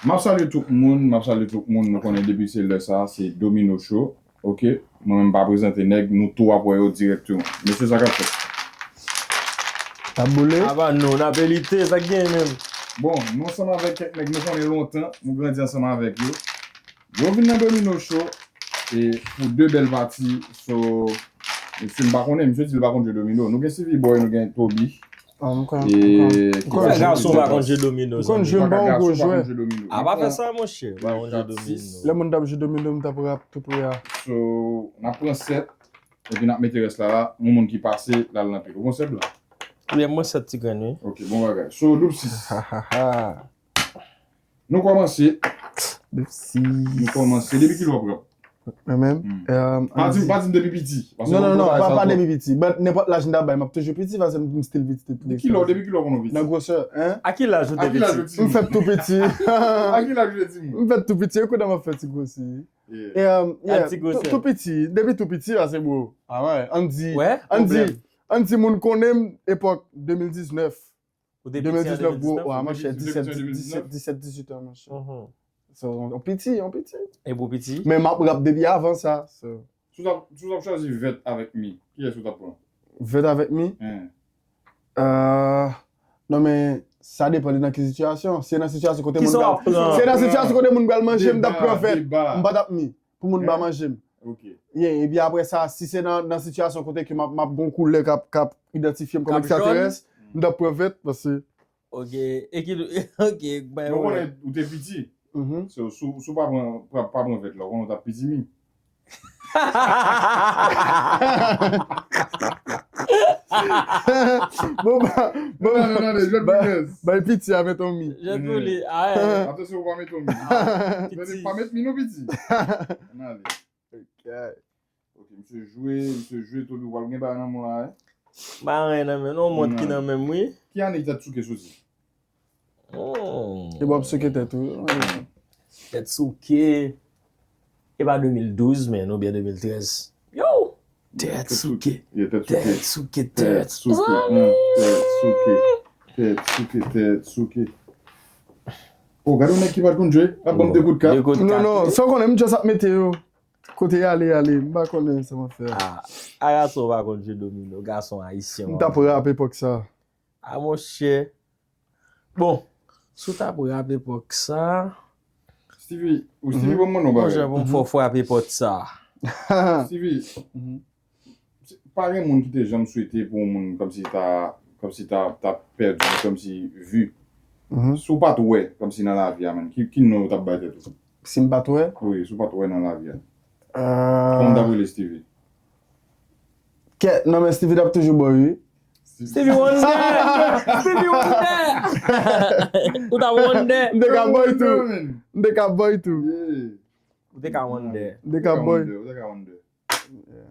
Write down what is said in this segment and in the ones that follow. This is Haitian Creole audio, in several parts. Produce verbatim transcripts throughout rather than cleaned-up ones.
M ap salye tout moun, m ap salye tout moun. Nou konnen depi se lè sa, se Domino Show. Ok, mwen menm pa prezante nèg, nou tou ap wè yo dirèkteman. Mesye, sa k ap fèt? Taboule. Aba nou, n ap elite, sa k gen menm? Bon, nou ansanm avèk kèk nèg nou konnen lontan, nou grandi ansanm avèk yo. Yo vin nan Domino Show e pou de bèl pati, so, mesye m pa konnen, misye di l pa konn jwe domino. Nou gen Stevie Boy, nou gen Toby. Ah, m konn. E Kaka gason pa konn jwe domino. M konn jwe, m pa yon gwo jwè. A pa fè sa, monchè, pa konn jwe domino. Lè moun t ap jwe domino, m t ap rap tou pre a. So, n ap pran sèt, epi n ap mete rès la la, yon moun ki pase, l al nan pil. Ou konn sèt la? Oubyen mwen sèt ti grenn, wi. Ok, bon bagay. So, Doub sis. Nou kòmanse. Doub sis. Nou kòmanse. Depi kilè w ap rap? Mwen menm. Pa di m, pa di m depi piti. Non, non, non, pa, pa depi piti. But nenpòt laj m ta bay, m ap toujou piti, paske m still piti depi. Depi kilè, depi kilè w konn piti? Nan gwosè, hein? A ki laj ou te piti? Ki laj ou te M fèt tou piti. A ki laj ou te piti? M fèt tou piti, e kounye a m ap fè ti gwosi. Yeah. E, um, yeah, Ti gwosè. Tou piti, depi tou piti, sa se bro. Ah ouais, Andy, Wè, Andy, pwoblèm. Andy moun konnen m epòk de mil diznèf. Ou te piti an De mil diznèf, bro, de mil diznèf? Wa, monchè, Depi disèt, de mil diznèf? disèt, disèt, disèt an, monchè. Mhm. So, on piti, on piti. E pou piti? Men m ap rap depi avan sa. So. Si w t ap, si w t ap chwazi Vèt avèk Mi, kiyès ou t ap pran? Vèt avèk Mi? Hein. Euh, non, men sa depann de nan ki sitiyasyon. Si e nan sitiyasyon kote moun Kisa w ap pran? Si e nan sitiyasyon kote moun pral manje, m t ap pran Vèt. Deba. M pa t ap Mi. Pou moun pa Hein? manje m. Ok. Yeah, epi apre sa, si se nan, nan sitiyasyon kote ke m ap, m ap gon koulè k ap, k ap idantifye m kòm K ap jòn? Ekstraterès, m t ap pran Vèt, paske Ok, e ki, ok, bay Nou wè. Konnen ou te piti. Mhm. So, si w, si w pa pran, pa, pa pran Vèt la, ou konnen w t ap piti Mi. Bon, ba, bon, Non, non, non, non, jwèt ba, Britney. Bay piti a met on Mi. Jwèt pou li, a, Atansyon, ou pa met on Mi. Piti. Pa met Mi non piti. Ann ale. Ok. Ok, misye jwe, misye jwe, Toby, w ap gen bagay nan men w la, eh? Ba anyen nan men, non, mont ki nan men m, wi. Ki ane Tèt Souke soti? Oh. E w ap souke tèt ou. Tèt souke. E pa de mil douz, men, oubyen de mil trèz. Yo! Tèt souke. Yeah, Tèt Souke. Tèt souke, Tèt tèt. Souke. Hum, Tèt Souke. Tèt Souke, Tèt Souke. Oh, gade yon nèg ki pa t konn jwe. Ap ban m de kout kat. De kout Non, kat. Non, sa w konnen, m just ap mete yo. Kote y ale, y ale. M pa konnen sa m ap fè. Ah, a gason pa konn jwe domino, gason ayisyen. M t ap rap epòk sa. A monchè. Bon, si w t ap rap epòk sa. Stevie, ou Stevie, bon, mwen non, Monchè, bagay. bon, fò frape pòt sa. Stevie, Mhm. pa gen moun ki te janm swete pou yon moun kòmsi ta, kòmsi ta, ta pèdi, kòmsi vi. Mhm. Si w pa t wè, kòmsi nan lavi a, menm, ki, ki non ou t ap bay tèt ou? Si m pa t wè. Wi, si w pa t wè nan lavi a. Euh, Kòman w t ap rele Stevie? Kèt, non, men Stevie t ap toujou bò, wi. Stevie Wonder! Stevie Wonder! Ou ta Wonder! M te ka boy tou. Man. M te ka boy tou. Yeah. Ou te ka Wonder. M te ka boy. Ou te ka Wonder. Yeah.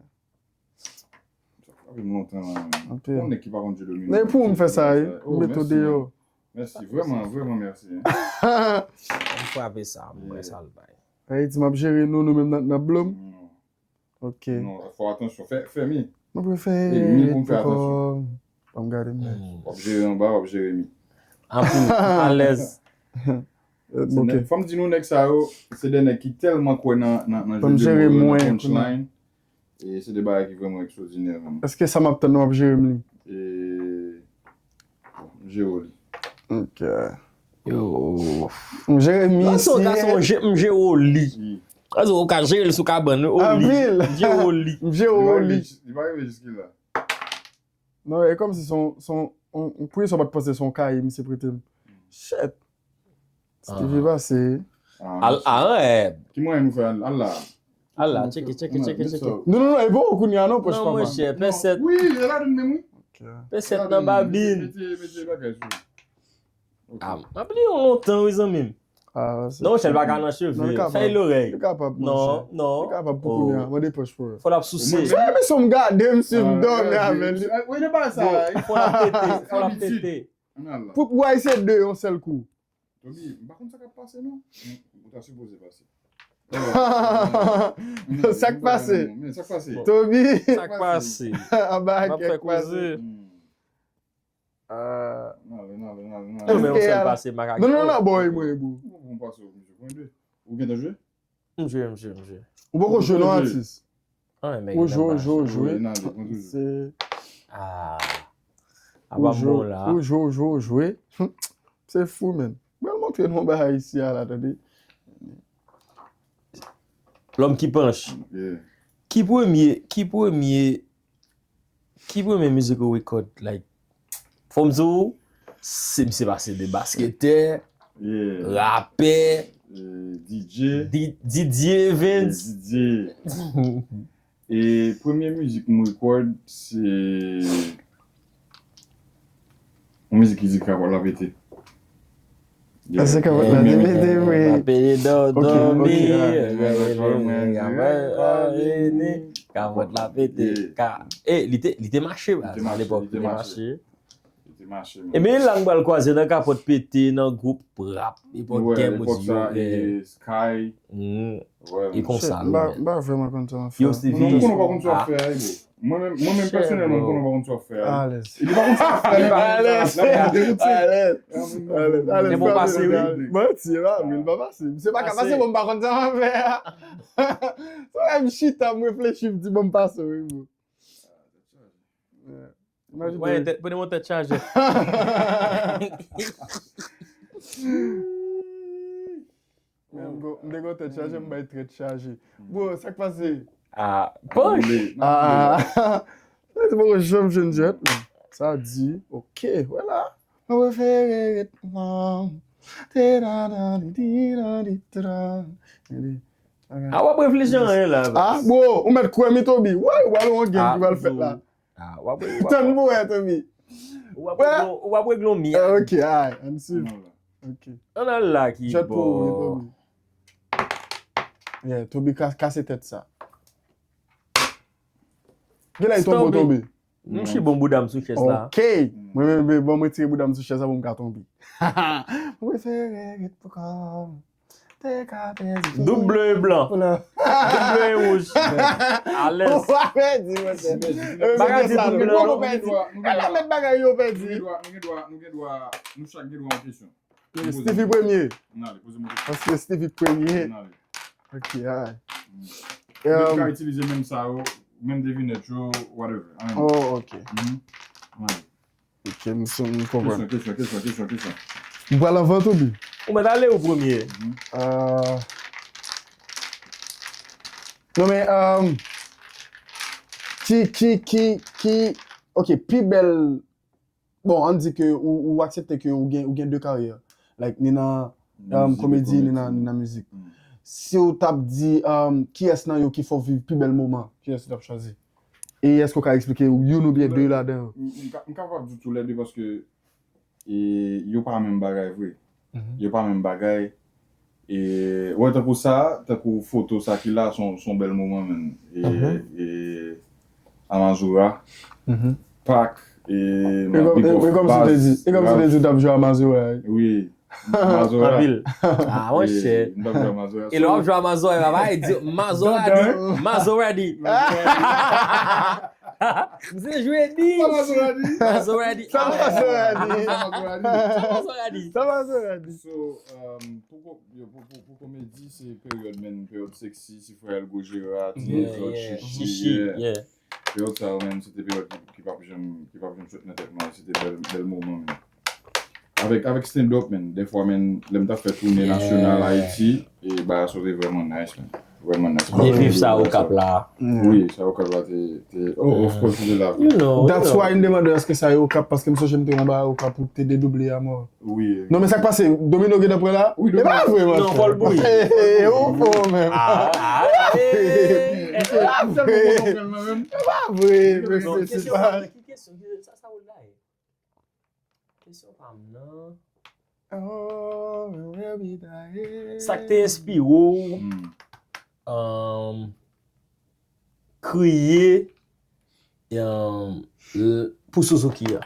Sa fè lontan la, man. Anpil. Yon nèg ki pa konn jwe domino. Men pou m fè sa, wi. Oh, M meto mèsi, deyò. man. Mèsi, vrèman, vrèman mèsi, hein. M frape sa, m wè sa l bay. Ayiti, m ap jere nou, nou menm n ap, n ap blo m. Non, Ok. non, fò atansyon. Fè, fè mi. Mwen prefè E mi pou m fè poko atansyon. Ban m gade men. W ap jere anba, w ap jere mi. Anpil, alèz. Euh, ok. Fò m di nou, nèg sa yo, se de nèg ki tèlman kwè nan, nan, nan Ban m jeu de jere mots yo, mwen, nan punchline. E se de bagay ki vrèman ekstraòdinè, man. Èske sa m ap tann nan w ap jere m li? E, bon, m jere w li. Ok. Yo. M jere m Nan se yon isi. Gason, je, m jere w li. Wi. Nan se yon ka jere l sou kabann, wi, w li. Anpil. M jere w li. M jere Li pa w li. rive, li pa rive jiske la. Non, e kòmsi se yon, se yon, on, on, pou yon sa w pa t panse se yon kaye misye prete m. Shit. Stevie pase. Ah, Al, al, eh, Ki mwayen nou fè al, al la? al la, tcheke, tcheke, tcheke, tcheke. Non, non, non, e bon, kounye a non, pòch Non, pa mal. Monchè, pèsèt, Wi, e la menm, wi. Pèsèt nan babin. Mete, mete bagay sou. Ok. Ah, m ap li yon lontan, wi, zanmi m. Ah, se Non, monchè, l pa ka nan cheve. Non, li kapab. Fè l orèy. Li kapab, Non, monchè. Non. Li kapab pou Oh. kounye a. Mande pòch pou yo. Fò l ap souse. Sou emisyon m gade, m swiv Ah, dòmi ah, avè li. ah, wi, de bagay sa, Bon, hein. fò l ap pete, fò l ap Abitid. pete. Ann al la. Pou, pou Ayisyen de yon sèl kou. Toby, m pa konn sa k ap pase, non. Ou ta sipoze pase. Sa k pase? Men sa k pase? Toby, Sa k pase? Anba M ap kèk fè pase. koze. Hmm. Ah. Nan, nan, nan, nan. Mwen menm sèl pase makak. Non, non, non, boy, mwen, bro. Ou bon pase, ou jwe. Ou gentan jwe? M jwe, m jwe, m jwe. Ou poko jwe non, atis. An men Ou jwe, ou jwe, ou jwe. Nan, li pran toujou. Se Ah. ou Apa jwe, bon la. Ou jwe, ou jwe, ou jwe. Se fou, men. Mwen montre nou bagay isi a la, tande. Lòm ki panch. Yeah. Ki premye, ki premye, ki premye mizik ou rekòd, like, fò m di w, se misye pase de basketè, Yeah. rapè, Euh, D J. D- D J Evans. D J. E premye mizik m rekòd, se yon mizik ki di kapòt la pete. Ah, se kapòt la pete, wi. Pete dò, Ok, dòmi, ok. kapòt la pete, ka. E, li te, li te mache, Li te a mache, lepòk, li te li te mache. mache. Li te mache, E men la m pral kwaze nan kapòt pete, nan gwoup rap, epòk Ouais, Game epòk of sa, Thrones, e Sky. mm, Ouais, e konsa, M pa m pa vrèman konn sa m ap fè. Yo, Stevie. Non, m konnen w pa konn sa w ap fè a, bro. Mwen menm, mwen menm pèsonèlman, m konnen w pa konn sa w ap fè a. Alèz. E li pa konn sa w ap fè a, li pa konn sa w ap fè a. Alèz. Alèz. Alèz. Men bon pase, wi. Manti, e pa vre, li pa pase. Se pa ka pase, bon, m pa konn sa m ap fè a. Se pa m chita, m reflechi, m di, bon, m pase, wi, bro. Imagine. Wè, tèt, pran yon tèt chaje. Men m go- m te gon tèt chaje, m bay tèt chaje. Bro, sa k pase? Ah, poch! Ah, se poko janm jwenn jwèt, men. Sa di, ok, wè la. Mwen prefere ret mò. Te da da di di da di tra. Ah, w ap reflechi anyen la. Ah, bro, ou mèt kwè m, Toby. Wè, ou pral yon game ki pral fèt la. Ah, w ap Tann pou wè, Toby. W ap regle yon mi. Eh, ok, alright, ann swiv. Ok. Ann al la ki Jwèt pou ou, bò. Toby. Yeah, Toby ka- kase tèt sa. Gen la, li tonbe, Tonbe. tonbe. M chi bon bouda m sou chèz la. Ok. Mwen menm, bon, mwen tire bouda m sou chèz la pou m ka tonbe. Mwen prefere ret pou kò m. Te ka pèdi. Double e blan. Pou la. Double e wouj. Alèz. Ou pa pèdi, mwen. Bagay di pou blan. Ou pèdi. Kale met bagay yo pèdi. Nou gen dwa, nou gen dwa, nou gen dwa, nou chak gen dwa yon kesyon. Stevie premye. N ale, poze mwen kesyon. Paske Stevie premye. N ale. Ok, alright. Nou Um, ka itilize menm sa yo, menm devinèt yo, whatever. Ann. Oh, ok. Mhm. Ann. Ok, m sou- m konprann. Kesyon, kesyon, kesyon, kesyon, kesyon. M pral anvan, Toby. Ou mèt ale ou premye? Ah. Non, men, um, ki, ki, ki, ki, ok, pi bèl, bon, ann di ke ou, ou aksepte ke ou gen, ou gen de karyè. Like, ni nan um, komedi, ni nan, ni nan mizik. Si w t ap di, um, kiyès nan yo ki fè w viv pi bèl moman, kiyès ou t ap chwazi? E èske w ka eksplike youn oubyen de ladan yo? M m ka- m kapab di toulède paske e, yo pa menm bagay vre. Yo pa menm bagay. E, wè, tankou sa, tankou foto sa ki la, son, son bèl moman, men. E, e, Amazura, Pak, e, E kòm- e- e kòm si te di, e kòm si te di w t ap jwe Amazura. Wi. Mazora. Anpil. Ah, monchè. N ap jwe Mazora. E lè w ap jwe a Mazora, papa, e di Mazora di. Mazora di. M se jwe di. Mazora di. Mazora di. Sa Mazora di. Mazora di. Sa Mazora di. Sa Mazora di. So, um, pou, ko- yo, pou, pou, pou komedi, se peryòd, men, peryòd seksi, si frè Elgo Jera, ti Yeah, zòt, yeah. chichi, Chichi, yeah. Yeah. Peryòd sa yo menm, se te peryòd ki, ki p ap janm, ki p ap janm sot nan tèt mwen, se te bèl, bèl moman, men. Avèk, avèk stand-up, men, dèfwa, men, lè m t ap fè toune nasyonal Ayiti, e bagay sa te vrèman nice, men. Vrèman nice. Byen viv sa Okap la. Wi, sa Okap la te, te, oh, of course, se te la. You know, you That's know. Why m te mande èske sa e Okap, paske m sonje m te yon bagay Okap pou te dedouble a mò. Wi. Non, men sa k pase, Domino gen nan pwen la? Wi, E pa vre, man. Non, fò l bouyi. E, e, ou fò menm. Ah, ah, eh. E pa vre, mesye, se pa. Ki kesyon? Sa, sa ou la, eh? Kesyon pa m nan. Oh, where we die. Sa k te enspire w, Hmm. um, kriye, um, l- pou Suzuki a?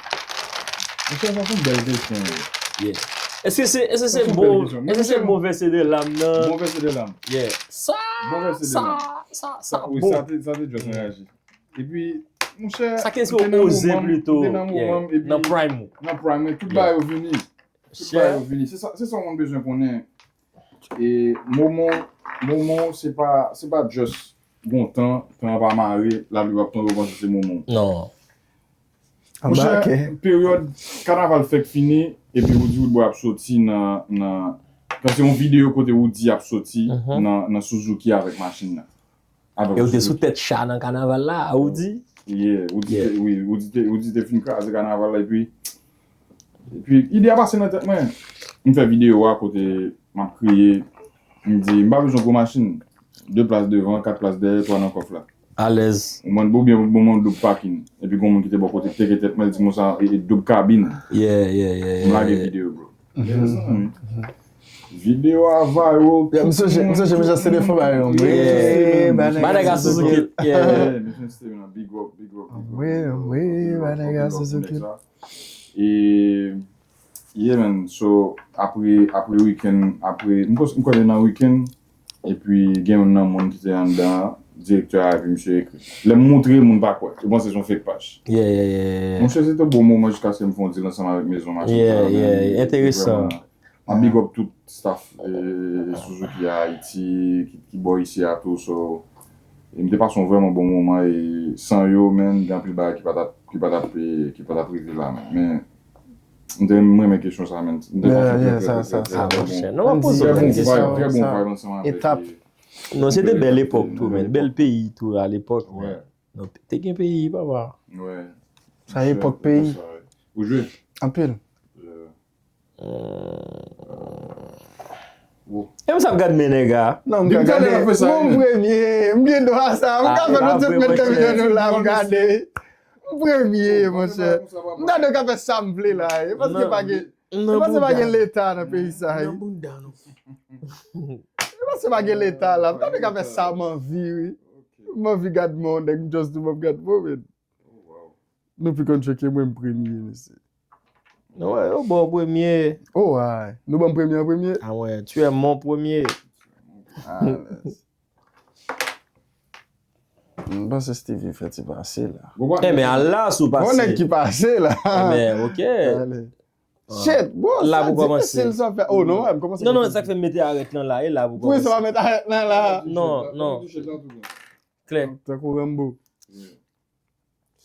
Monchè, sa se yon bèl kesyon, wi. Yeah. Èske se, èske se Sa se yon bon, bèl kesyon. èske se Mwen, bon vèse de lam nan? Bon vèse de lam. Yeah. Sa, Bon vèse de sa, lam. sa, sa, Wi, bon. Sa te, sa te just anraje. Epi, Monchè, sa ke se oze plito, nan moman m, nan prime ou. Nan prime mwen, tout bagay yo vini. Tout bagay yo vini. Se sa, se sa w bezwen konnen. E moman, moman se pa, se pa just gon tan, tan an pa mare, lapli p ap tonbe, ou panse se moman. Non. Monchè, peryòd kanaval fèk fini, epi Roody Roodboy ap soti nan, nan, nan, se yon videyo kote Roody ap soti nan, nan Suzuki avèk machin nan. Avèk Suzuki. E ou te sou tèt cha nan kanaval la, a Roody? Yeah, Roody te, wi, Roody te, Roody te fin kraze kanaval la, epi, epi ide a pase nan tèt mwen. M fè videyo a kote m ap kriye, m di, m pa bezwen gwo machin. De plas devan, kat plas dèyè, twa nan kòf la. Alèz. Ou mande oubyen bon moun doub pakin. Epi gon moun ki te bò kote teke tèt mwen, li di konsa, e, e doub kabin. Yeah, yeah, yeah, yeah. M lage videyo, bro. Mezanmi. Videyo a viral. Yeah, m sonje, m sonje, m sonje se te fò bagay non. Yeah. Banèg a Suzuki. Yeah. Yeah, mesye Steven, big up, big up, big up. Wi, wi, banèg a Suzuki. E, yeah, man. So, apre, apre wikenn, apre, m kwè, m kwè nan wikenn, epi gen youn nan moun ki te anndan an, direktè a, epi misye ekri. Lè m moutre, moun pa kwè. Yo panse se yon fake paj. Yeah, yeah, yeah, yeah. Monchè, se te bon moman jiskaske m fè yon deal ansanm avèk Mezon Machin sa yo, man. Yeah, yeah, enteresan. Epi vrèman, m ap big up tout staff, eh, Suzuki a Ayiti, ki, ki bò isi a tou, so, e m te pase yon vrèman bon moman, e san yo, man, gen anpil bagay ki pa t ap, ki pa t ap, eh, ki pa t ap rive la, man. Men, m te, m renmen kesyon sa, man. M te panse trè, trè, trè, trè, trè bon. Non, m ap poze yon kesyon. Trè bon vibe, trè bon vibe ansanm avèk, etap. Non, se te bèl epòk tou, man. Bèl peyi tou, alepòk, man. Non, te gen peyi, papa. Sa epòk peyi. Ou jwe? Anpil. E m sa ap gad men nèg a. Non, m ka gade. Mwen premye, m gen dwa sa. M ka fè nou tout met kanpe nan nou la, m gade. M premye, monchè. M gade w ka fè sa m vle la. E paske pa gen, e paske pa gen leta nan peyi sa. Nan bounda nou. E paske pa gen leta la. M gade w ka fè sa m anvi, wi. M anvi gad men yon nèg, m just di m ap gad men, men. Nou pi konn tcheke mwen, m premye, mesye. Nou wè, yo ba w premye. Oh, ay. Nou ban m premye an premye? Ah ouais, tu es mon premier. Alèz. M panse Stevie fè ti pase la. Enben, al la, si w pase. Gon nèg ki pase la. Enben, ok. Ale. Shit, bro, sa difisil sa fè. Oh, non, m kòmanse. Non, non, sa k fè m mete arèt lan la, e la pou kòmanse. Pou sa w mete arèt lan la? Non, non. Klè. Tankou Rambo.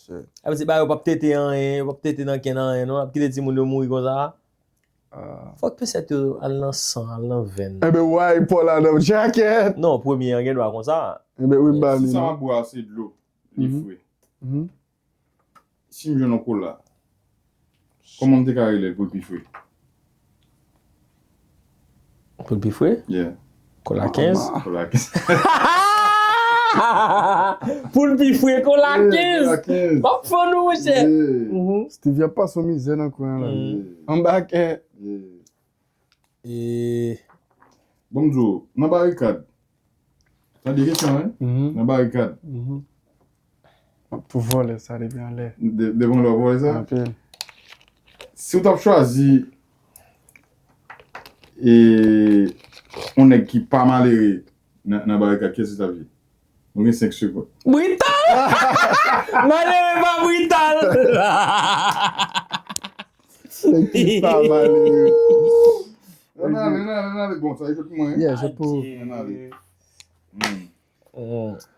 Shit. Sa vle di, ba yo p ap tete anyen, yo p ap tete nan kenn anyen, non. Y ap kite timoun yo mouri konsa. Fòk pesèt yo al nan san, al nan venn. Enben, why Paul Adam jacket? Non, premye an gen dwa konsa. Enben, wi, m ba li, non. Si sa m ap bwè a se dlo, li fre. Si m jwenn yon kola, kòman m te ka rele l pou l pi fre? Pou l pi fre? Yeah. Kola kenz? Kola kenz. Pou l pi fre, kola kenz. Kola kenz. M ap fann ou, monchè. Stevie ap pase yon mizè nan kwen an la. Anba kè. E, bon, m di w, nan barikad. Tande kesyon an, wi. Nan barikad. Pou vòlè sa depi anlè. De-, depi anlè w vòlè sa? Anpil. Si w t ap chwazi, e, yon nèg ki pa malere nan, nan barikad, kiyès li t ap ye? Nou gen senk segonn. Brital! Malere pa Brital! Nèg ki pa malere. Ann ale, ann ale, ann ale. Bon, sa e jwèt pou mwen, wi. Yeah, jwèt pou ou. Ann ale.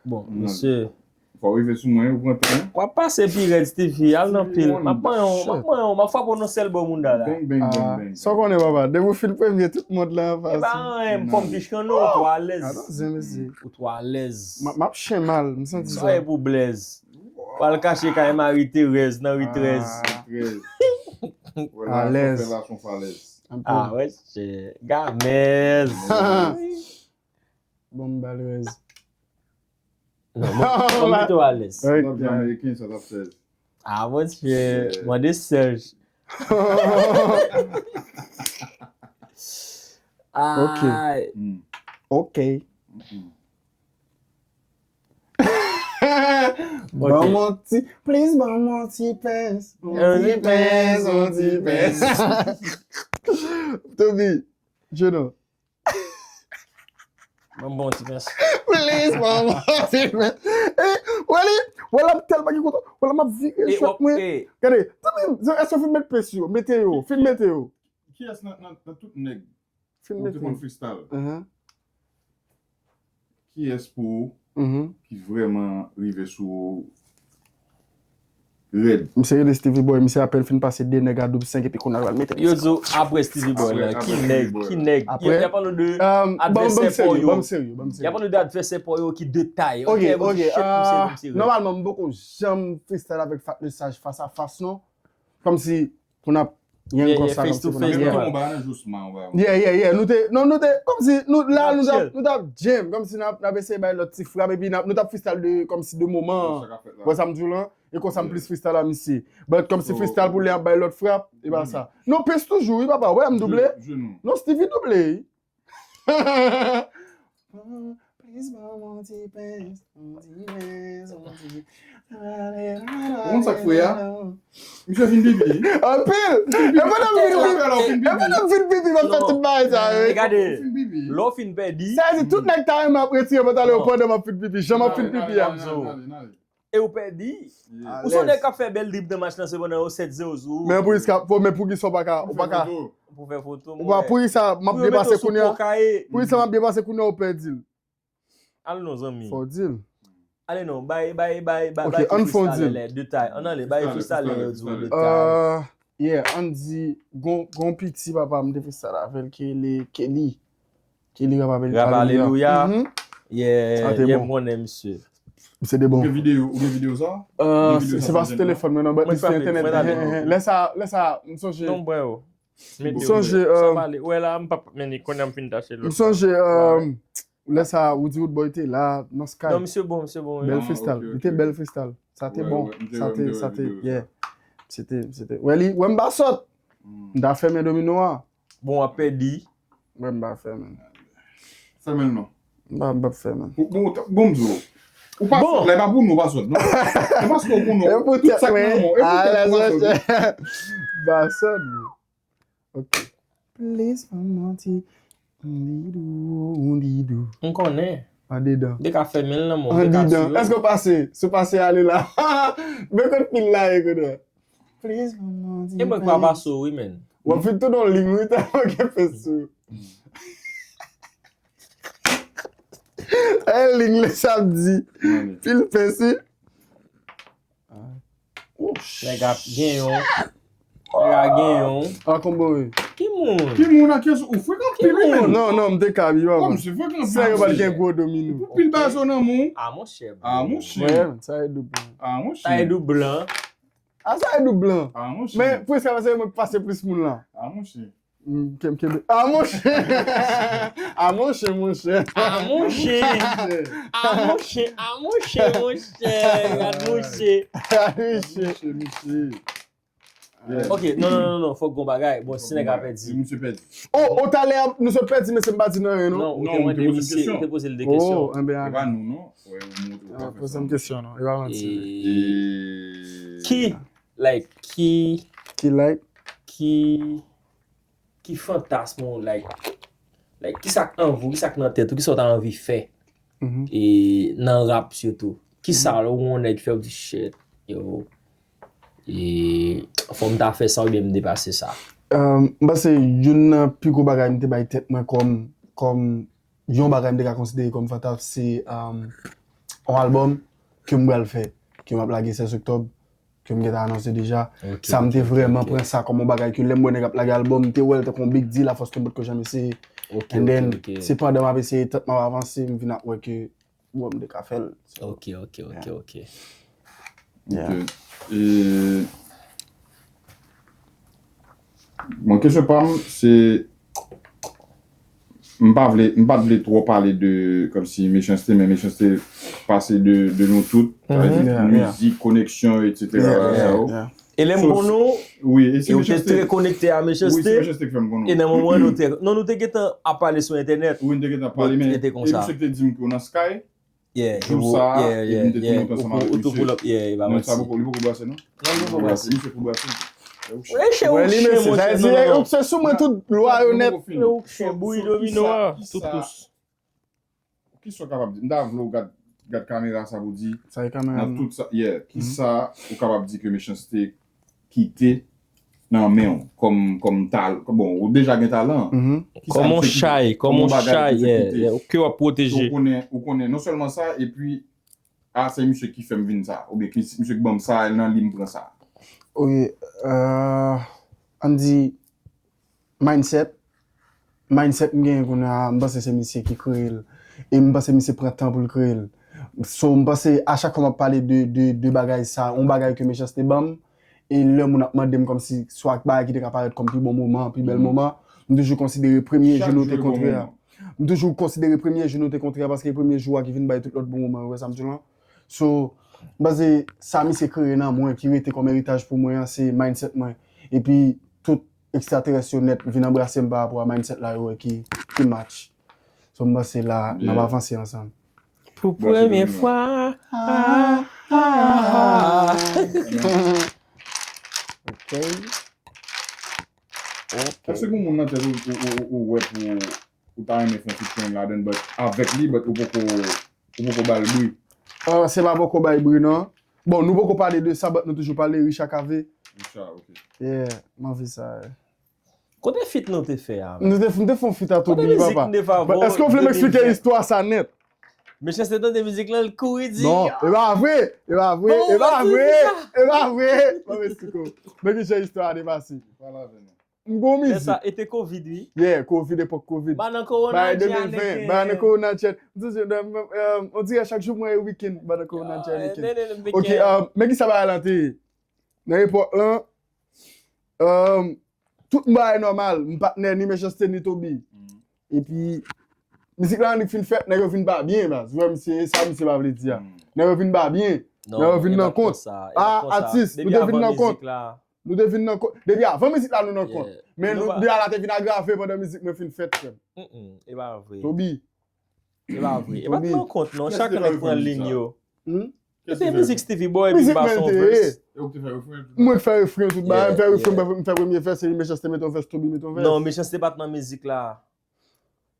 Bon, mesye. Fò w rive sou mwen, wi, ou pran tan, wi. W ap pase pi rèd, Stevie. Al nan pil. M ap manyen w, m ap manyen w, m ap frape w nan sèl bò mounda la. Bang, bang, bang, bang. Sa w konnen, papa. Depi w fin premye, tout mond lan anfas ou. E pa anyen, m fòm kich kanno, ou twò alèz. Atò, zen, mesye. Ou twò alèz. M ap, m ap chen mal, m santi sa. Sa e pou blèz. Pral kache kay Marie Thérèse nan ri trèz. Ah, trèz. Alèz. Ah, wè, se gamèz. Bon, m ba l rèz. Non, bon, bon, pito alèz. Lòt ameriken, sa t ap sèz. Ah, monchè, mande Serge. Ok. Ay. Ok. Ban m yon ti, please, ban m yon ti pens. Yon ti pens, yon ti pens. Toby, Jeno. Ban m bon ti pens. Please, ban m yon ti pens. Eh, wè li, Wè la m tèlman gen kontwòl. Wè la m ap vire jwèt mwen. Gade, zanmi m, èske w fin met pe sou yo? Mete yo, fin mete yo. Kiyès nan, nan, nan tout nèg Fin ou te mete konn yo. Freestyle? Kiyès pou ou ki vrèman rive sou ou rèd? Misye rele Stevie Boy, misye apèn fin pase de nèg a doub senk epi kounye a l pral mete. Yo di w apre Stevie Boy la, ki nèg, ki nèg. Y ap pale de advèsè pa w yo. Y ap pale de advèsè pa w yo ki de tay. Ok, ok. Nòmalman, m poko janm freestyle avèk Fat Lesage fas a fas non. Kòmsi pou n ap gen konsa kòmsi pou n ap gen. Yeah, yeah, yeah. Nou te, non, nou te, kòmsi, nou, la, nou t ap, nou t ap jam, kòmsi n ap, n ap eseye bay lòt ti frap, epi n ap, nou t ap freestyle de, kòmsi de moman. Wè sa m di w lan? E konsa m plis freestyle a misye. But kòmsi freestyle pou lè ap bay lòt frap, e pa sa. Non, Pens toujou, wi, papa, wè m double. Non, Stevie double, wi. Please, mama, ti Pens, ti Pens, ti Ou konn sa k fre a? Misye fin pipi. Anpil! E pandan m fin pipi, e pandan m fin pipi, m ap fè tout bagay sa yo. Gade, lè w fin pèdi. Sa di tout nèg ta renmen ap retire pantalon yo pandan m ap fin pipi. Jan m ap fin pipi a. E ou pèdi. Ou se yon nèg k ap fè bèl drib nan match lan sepandan yo sèt zewo sou ou. Men pou iska, men pou kisa w pa ka, ou pa ka. Pou fè foto. Ou pa pou kisa m ap byen pase kounye a. Pou kisa m ap byen pase kounye a ou pèdi l. Al non zanmi. Fò w di l. Ale non, bay, bay, bay, bay, bay freestyle lè detay. Ann ale, bay freestyle lè yo di w detay. Yeah, ann di, gon, gon piti papa m te freestyle avè l ki rele Kelly. Kelly rap avè l. Rap alelouya. Yeah, yeah, m konnen misye. Misye te bon. Ou gen videyo, ou gen videyo sa? Se pa sou telefòn mwen non, but li sou entènèt. Lè sa, lè sa, m sonje. Non, bwè yo. Mete yo. Sa pale. Wè la, m p ap mennen konnen m fin tache lòt. M sonje lè sa Woody Roodboy te la nan Sky. Non, misye bon, misye bon. Bèl freestyle. Li te bèl freestyle. Sa te bon. Sa te, sa te, yeah. Se te, se te. Wè li, wè m pa sòt. M ta fèmen domino a. Bon, w ap pèdi. Wè m pa fèmen. Fèmen non. M pa, m p ap fèmen. Bon, bon, m di w. Ou pa sòt la, e pa pou nou w pa sòt non. E paske w pou nou. Tout sa k nan men w. E pou tèt ou pa sòt. M pa sòt non. Ok. Please pa manti. Ondidou, ondidou. M konnen. Andedan. M te ka fèmen l nan men w. Andedan. Èske w pase? Si w pase, ale la. Men kot pil la ye kounye a. Please pa manti. E mwen k pa pase w wi, menn. W ap fin tounen yon liy wi, tèlman gen pens sou ou. E liy lè sa ap di. Pil pens wi. Nèg ap gen yon. Nèg ap gen yon. A konbo wi. Ki moun? Ki moun a kiyès ou frekan pil wi menn? Non, non, m te kab, yo avan. Kòm si frekan pil. Sa yo pral gen gwo domino. Pou pil bagay sa w nan men w. A monchè. A monchè. Sa e doub lan. A monchè. Sa e doub lan. A sa e doub lan. A monchè. Men preske se mwen k pase plis moun la. A monchè. M kenbe. A monchè! A monchè, monchè! A monchè! A monchè, a monchè, monchè! Gad monchè! Gad monchè! Monchè, monchè! Ok, non, non, non, non, fòk gon bagay. Bon, si nèg la pèdi. Misye pèdi. Oh, oh, talè a, nou sot pèdi, mesye m pa di n anyen, non? Non, ou te mande misye, ou te poze l de kesyon. Oh, enben, ale. E pa nou, non. Wè, ou montre ou pa fè sa. Poze m kesyon, non. E pa manti. Ki, like, ki. Ki, like? Ki. Ki fantasm ou, like, like, kisa k anvi w, kisa k nan tèt ou, kisa w ta anvi fè? E nan rap sitou. Kisa lè w wè yon nèg fè w di shit, yo, e fò m ta fè sa oubyen m depase sa? M panse youn nan pi gwo bagay m te bay tèt mwen kòm, kòm yon bagay m te ka konsidere kòm fantasm, se yon albòm ke m pral fè, ke m ap lage sèz oktòb. Ke m gentan anonse deja. Sa m te vrèman pran sa kòm yon bagay ke lè m wè nèg ap lage albòm, m te wè l tankou yon big deal afòs ke m potko janm eseye. And then, se pandan m ap eseye, tan m ap avanse, m vin ap wè ke, bon, m te ka fè l. Ok, ok, ok, ok. Ok. E, bon, kesyon pa m, se, M pa vle, m pa t vle twò pale de, kòmsi, Mechanste, men Mechanste pase de, de nou tout. Sa vle di, mizik, koneksyon, etsetera, bagay sa yo. E lè m konnen w, e w te trè konekte a Mechanste, e nan moman nou te, non, nou te gentan ap pale sou entènèt. Wi, nou te gentan ap pale, men e misye ki te di m ke w nan Sky. Jou sa a, epi m te tounen ansanm avèk misye. Non, sa poko, li poko brase non. Non, li poko brase. Misye poko brase. Wè, li mesye, sa vle di, se sou mwen tout lwa yo nèt. Ou chen bouyi domino a. Tout tous. Kisa w kapab di? M ta vle w gad gad kamera sa pou di, Sa e kamera nan m. Tout sa, yeah, kisa ou kapab di ke Mechanste kite nan men w kòm, kòm tal, bon, ou deja gen talan. Mhm. Kisa Kòm on misye kite? chay, kòm Kòm on on bagay chay, ke misye yeah, kite? Yeah, ou ke w ap So, pwoteje. ou konnen, ou konnen non sèlman sa, epi, a, se misye ki fè m vin sa, oubyen ki, misye ki ban m sa, nan li m pran sa. Ok, euh, ann di, mindset, mindset m genyen kounye a, m panse se misye ki kreye l. E m panse misye pran tan pou l kreye l. So, m panse a chak fwa m ap pale de, de, de bagay sa, yon bagay ke Mechanste ban m, e lè moun ap mande m kòmsi swa bagay ki te ka parèt kòm pi bon moman, pi bèl moman, m toujou konsidere premye jou nou te kontre a. M toujou konsidere premye jou nou te kontre a paske premye jou a ki vin bay tout lòt bon moman yo, wè sa m di w lan. So, m panse sa misye kreye nan mwen, ki rete kòm eritaj pou mwen an, se mindset mwen. Epi, tout ekstraterès yo nèt vin anbrase m pa rapò a mindset la yo wè ki, ki match. So, m panse la, n ap avanse ansanm. Pou premye fwa. Ah, ah, ah. Ok. Ok. Èske gen moun nan tèt ou, ou, ou, ou wè pou ou ta renmen fè yon featuring ladan, but avèk li, but ou poko, ou poko ba l bri? Ah, se pa poko bay bri, non. Bon, nou poko pale de sa, but nou toujou pale Richard Cavé. Richard, ok. Yeah, m anvi sa. Yeah. Kote feat nou te fè a? Nou te, nou te fè yon feat a Toby, Kote mizik papa. nou te fè a? But èske w vle m eksplike istwa sa nèt? Mechanste tande mizik lan, l kouri di. Non, e pa vre, e pa vre, e pa vre, e pa vre. Ban m eksplike w. Men ki jan istwa a te pase. Pale avè nou. M gon Lè mizik. Sa, e te Covid, wi. Yeah, Covid, epòk Covid. Ba nan kowona Bay dja de mil ven, bay nan kowona djè. M di, euh, on dirait chaque jour mwen e weekend, ba nan kowona djè weekend. Ok, euh, men ki sa bagay lan te ye? Nan epòk lan, euh, tout bagay nòmal, m patnè ni Mechanste ni Toby. Epi, mizik la annik fin fèt, nèg yo vin pa byen, baz. Ou wè misye, e sa misye pa vle di a. Nèg yo vin pa byen. Nèg yo vin nan kont. Ah, atis, nou te vin nan kont. Nou te vin nan kont. Depi avan mizik la, nou nan kont. Men nou, bagay la te vin agrave pandan mizik mwen fin fèt, frè m. E pa vre. Toby. E pa vre. E pa t nan kont, non. Chak nèg pran liy yo. Hmm? Se te mizik Stevie Boy, epi m ba son verse. E ou ki te fè refren? Mwen k fè refren tout bagay, m fè refren, m fè premye vès, epi Mechanste mete yon vès, Toby mete yon vès. Non, Mechanste pa t nan mizik la.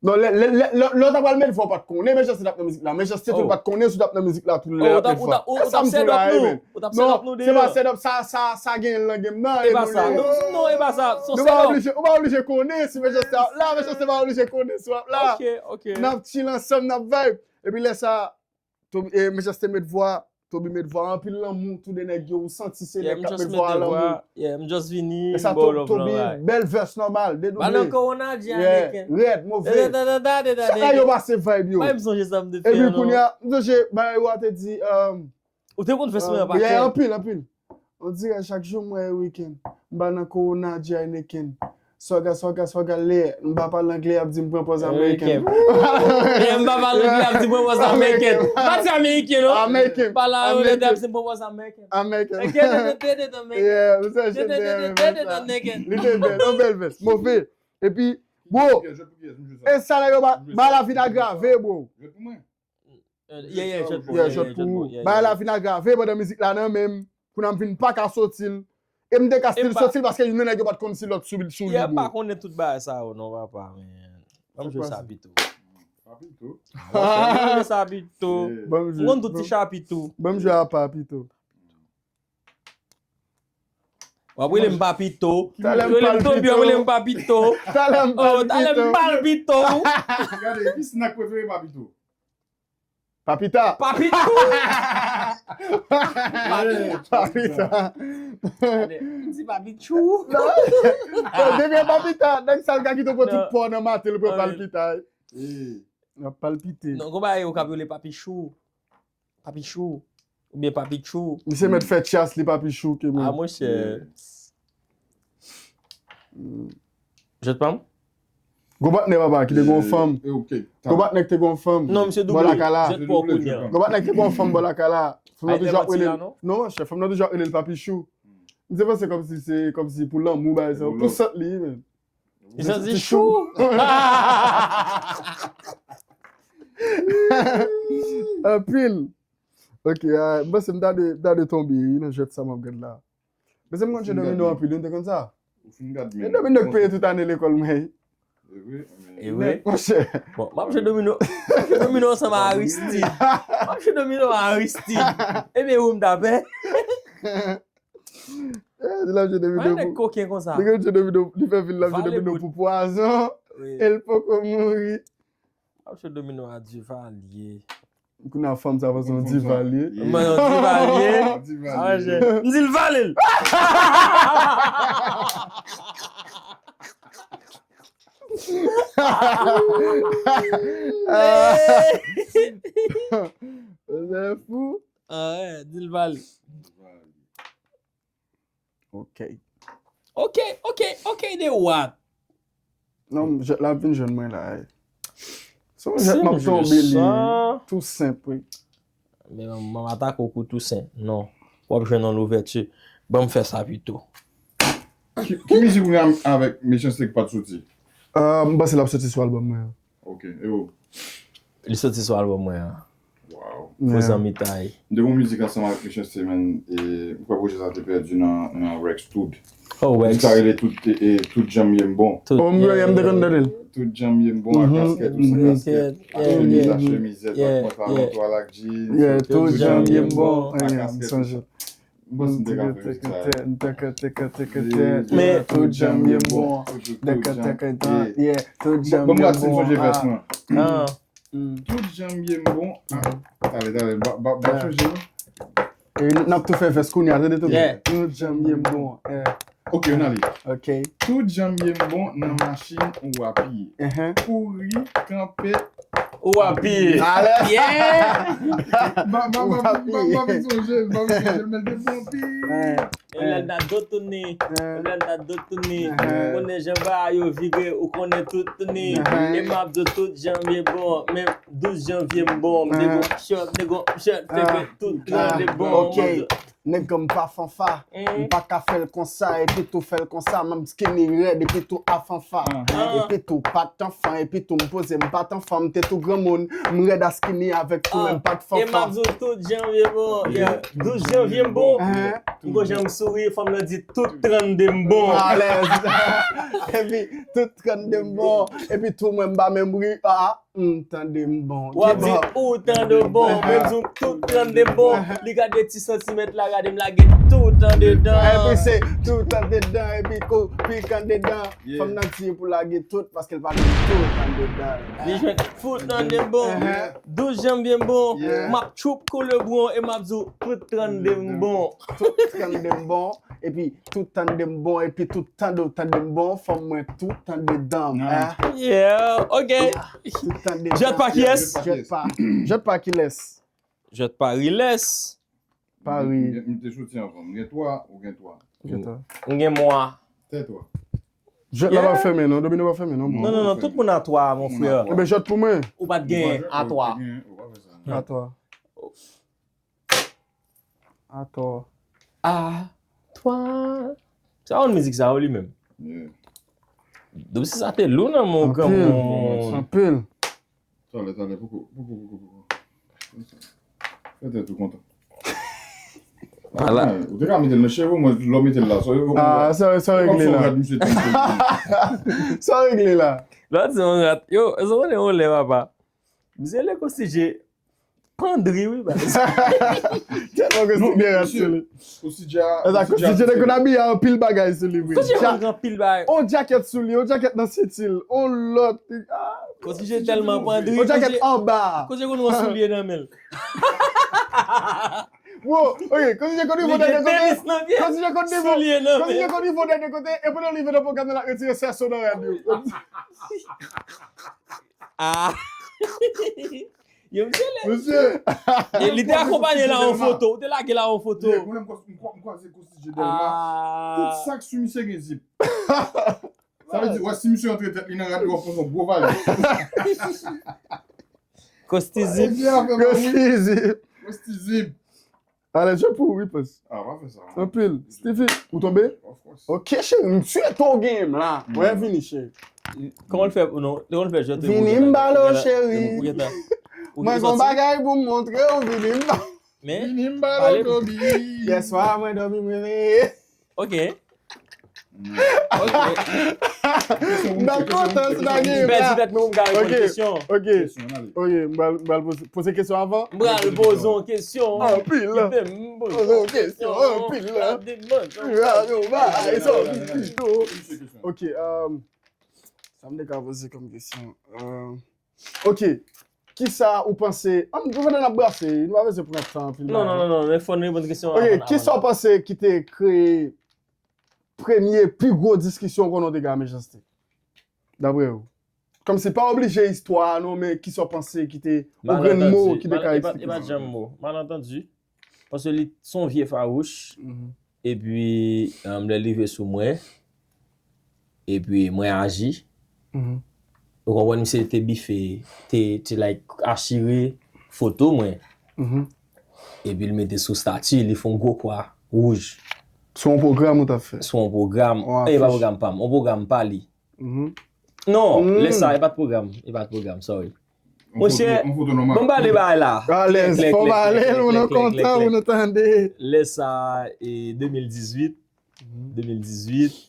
Non, lè, lè, lè, lè, lè w t ap al met vwa, w pa t konnen Mechanste t ap nan mizik la. Mechanste tou pa t konnen si w t ap nan mizik la tou lè l ap met vwa. E sa m tou la, e men. Non, se pa set up, sa, sa, sa gen l nan game nan. E pa sa, non, non, e pa sa. Nou pa oblije, ou pa oblije konnen si Mechanste ap la, Mechanste pa oblije konnen si w ap la. N ap chill ansanm, n ap vibe. Epi lè sa, Toby, e, Mechanste met vwa, Toby met vwa, anpil lanmou, tou de nèg yo, ou santi se nèg k ap met vwa a lanmou. Yeah, m just vini, m ba w love lan. Toby, bèl vès nòmal, dedouble. Ba nan kowona dja American. Rèd, move. Sa yo pase vibe yo. Mwen m sonje sa m te fè. Epi kounye a, m sonje, bagay ou a te di, um, ou te konn fè sou mwen pa kè. Anpil, anpil. On dirait chaque jour mwen e weekend. M ba nan kowona dja Heineken. Swaga, swaga, swaga lè. M pa pale anglè, y ap di m pran pòz American. M pa pale anglè, y ap di m pran pòz American. Pa di American, non. American. Pale anglè, y ap di m pran pòz American. American. Yeah, m se chèf de American. Li te bèl, yon bèl vès. Move. Epi, bro, e sa la yo ba, ba la vin agrave, bro. Yeah, yeah, jwèt pou ou. Bagay la vin agrave pandan mizik la nan men m. Kounye a m vin pa ka soti l. E m te ka still soti l paske youn nan nèg yo pa t konn si lòt sou, sou li, bro. M pa konnen tout bagay sa yo non, papa, men. Ban m jwe sa pito. Papito. Ban m jwe sa pito. M konn tout ti chapito. Ban m jwe apa pito. W ap rele m papito. W ap rele m Toby, w ap rele m papito. Talè m palpito. Oh, talè m palpito. Gade, ki snack prefere papito? Papita. Papita. Papita. M di papichou. Depi papita, nèg sa l ka kite w pran tout pò nan maten l pran palpita. N ap palpite. Non, gon bagay yo k ap rele papichou. Papichou. Oubyen papichou. Misye mèt fè chas li papichou ke mwen. Ah, monchè. Jwèt pa m? Gon patnè papa ki te gon fanm. Gon patnè ki te gon fanm. Non, misye double. Jwèt pa w kounye a. Gon patnè ki te gon fanm bò lakay la. Fanm nan toujou ap rele l. Non, chè, fanm nan toujou ap rele l papichou. M te panse kòmsi se kòmsi pou lanmou bagay sa. Pou sant li, men. Li santi chou. Anpil. Ok, ah, m panse m ta dwe, ta dwe tonbe wi nan jwèt sa m ap gad la. Mezanmi, m konn jwe domino anpil, nou te konn sa? E domino k peye tout ane lekòl mwen. E vre. Bon, m ap jwe domino. M ap jwe domino ansanm a Aristide. M ap jwe domino a Aristide. Ebyen, ou m t ap fè. Eh, li ap jwe domino pou koken konsa. Li ap jwe domino, li fè vil, l ap jwe domino pou pwazon. E l poko mouri. M ap jwe domino a Duvalier. Kounye a fanm sa panse yon diva li ye. Mwen yon diva li ye. Diva li ye. M di l vale l. Sa fou. Ah, ouais, di l vale. Ok. Ok, ok, ok, de what? Non, jwèt la ap vin jwenn mwen la. Se yon jwèt m ap tonbe li. Tou senp, wi. Men m ap atake w kou tou senp. Non. W ap jwenn yon louvèti. Ban m fè sa pito. Ki, ki mizik ou gen avèk Mechanste ki pa t soti? Ah, m panse l ap soti sou albòm mwen an. Ok, e ou? Li soti sou albòm mwen an. Wow. Pou zanmitay. M te gen yon mizik ansanm avèk Mechanste, man, e m kwè pwojè sa te pèdi nan, nan Rex Tood. Oh, Rex. Mizik sa rele Tout, e, e, Tout Jan M Ye M Bon. Oh, m te konn tande l. Tout jan m ye m bon, a kasket ou san kasket, a chemizèt, a chemizèt, pantalon twal ak jeans. Tout jan m ye m bon, a kasket ou san. M panse m te ka fè mizik sa. Men tout jan m ye m bon. Tout jan m ye m bon. Tout jan m ye m bon. Talè, talè, m pa sonje non. E n ap tou fè vès kounye a, tande tou. Tout jan m ye m bon. Ok, ann ale. Tout jan m ye m bon nan machin ou apiye. Kouri, kanpe, ou apiye. Alèz. Ou apiye. M pa vin sonje l, m pa vin sonje l, men l te bon anpil. E lè l ta do tounen, e lè l ta do tounen. Ou konnen jan bagay yo vire, ou konnen tout tounen. E m ap di w tout jan m ye bon, men douz janvye m bon. M te gon shot, m te gon shot, fè ke tout tande bon. Ok. Nèg m pa fanfa, m pa ka fè l konsa, epi tou fè l konsa, m ap skinny rèd, epi tou a fanfa. Epi tou pa t anfan, epi tou m poze, m pa t anfan, m te tou granmoun, m rèd a skinny avèk tou, men m pa t fanfa. E m ap di w tout janvye bon, yeah, douz janvye m bon. M gon jan m souri, fanm nan di tout trannde m bon. Alèz. Epi tout trannde m bon, epi tou mwen m pa menm ri, ah. M tande m bon. W ap di ou tande bon, men m di w tout trannde m bon. Li gade ti santimèt la, gade m lage tout andedan. Epi se tout andedan, epi kou pik andedan. Fanm nan di pou lage tout, paske l pa gen tout andedan. Li jwenn fout tande m bon. Douz janvye m bon. M ap tchoup kou lebron e m ap di w tout trannde m bon. Tout trannde m bon. Epi tout tande m bon, epi tout tande w tande m bon, fanm mwen tout andedan m. Yeah, ok. Jwèt pa kiyès? Jwèt pa. Jwèt pa kilès? Jwèt pa Rilès. Pa Ri. M te soti anvan. M gen twa, ou gen twa. M gen mwa. Tè twa. Jwèt la pa fèmen non, domino pa fèmen non. Non, non, non, tout moun a twa, mon frè. Enben jwèt pou mwen. Ou pa t gen a twa. A twa. Atò. A twa. Sa yon mizik sa yo li menm. Dòm si sa te lou nan men w granmoun. Anpil. Talè, talè, poko, poko, poko, poko. Fè tèt ou kontan. Ala. Ou te ka mete l nan cheve mwen, lè w mete l la. Ah, sa, sa regle la. Sa regle la. Lòt se yon rat. Yo, se yon rat. Yo, se yon rat, papa. Misye le konstitye pandri, wi, baz. Tèlman konstitye rat sou li. Konstitye te konn abiye anpil bagay sou li, wi. Konstitye konn anpil bagay. On djakèt sou li, on djakèt nan senti l, on lòt. Konstitye tèlman pandri. On djakèt anba. Konstitye konn on soulye nan men l. Wo, ok, konstitye konn nivo dènye kote. Konstitye konn nivo dènye kote, e pandan l rive nan pwogram nan, l ap retire sèso nan rad yo. Ah. Yo, misye lè. Misye. E li te akonpaye la yon foto. Ou te lage la yon foto. Mwen menm, m kwa-, m kwa-, m kwaze Kosti J Delma. Ah. Tout sa k sou misye gen zip. Sa vle di, wè, si misye antre tèt li nan rad, li w ap pran yon gwo valè. Kosti zip. Kosti zip. Kosti zip. Alè, je pou wi, pos. Ah, pa fè sa. Anpil. Stevie, ou tonbe? Of course. Ok, cheri, m swete w genyen m la. Mwen vini, cheri. Kòman l fè, non, kòman l fè jwèt? Vini m ba l, cheri. Mwen gon bagay pou m montre w, vini m ba. Men, vini m ba l, Kobe. Yèswa, mwen dòmi, mwen veye. Ok. M pa kontan si ta genyen. M pèdi tèt mwen pou m ka reponn kesyon. Ok, ok. M pral poze kesyon avan. M pral poze yon kesyon. Anpil. Poze yon kesyon. Anpil. Ok. Sa m te ka poze kòm kesyon. Ok. Kisa ou panse? An, nou pandan n ap brase, nou pa bezwen pran tan anpil. Non, non, non, non, men fò n reponn kesyon an. Ok, kisa w panse ki te kreye premye pi gwo diskisyon konnen w te gen ak Mechanste? Dapre ou. Kòmsi pa oblije istwa a non, men kisa w panse ki te yon grenn mo ki te ka eksplike sa? E pa janm mo. Malantandi. Paske li se yon vye fawouch. Epi, um, lè li rive sou mwen, epi mwen aji. Ou konprann, misye te bife, te, te like, achire foto mwen. Epi l mete sou stati, li fè yon gwo kwa wouj. Sou yon pwogram ou t ap fè? Sou yon pwogram. E pa pwogram pa m, yon pwogram pa li. Non, lè sa, e pa t pwogram, e pa t pwogram, sorry. Monchè, ban m pale bagay la. Alèz, fò w pale l, ou nan kontan, ou nan tande. Lè sa, e de mil dizuit, de mil dizuit,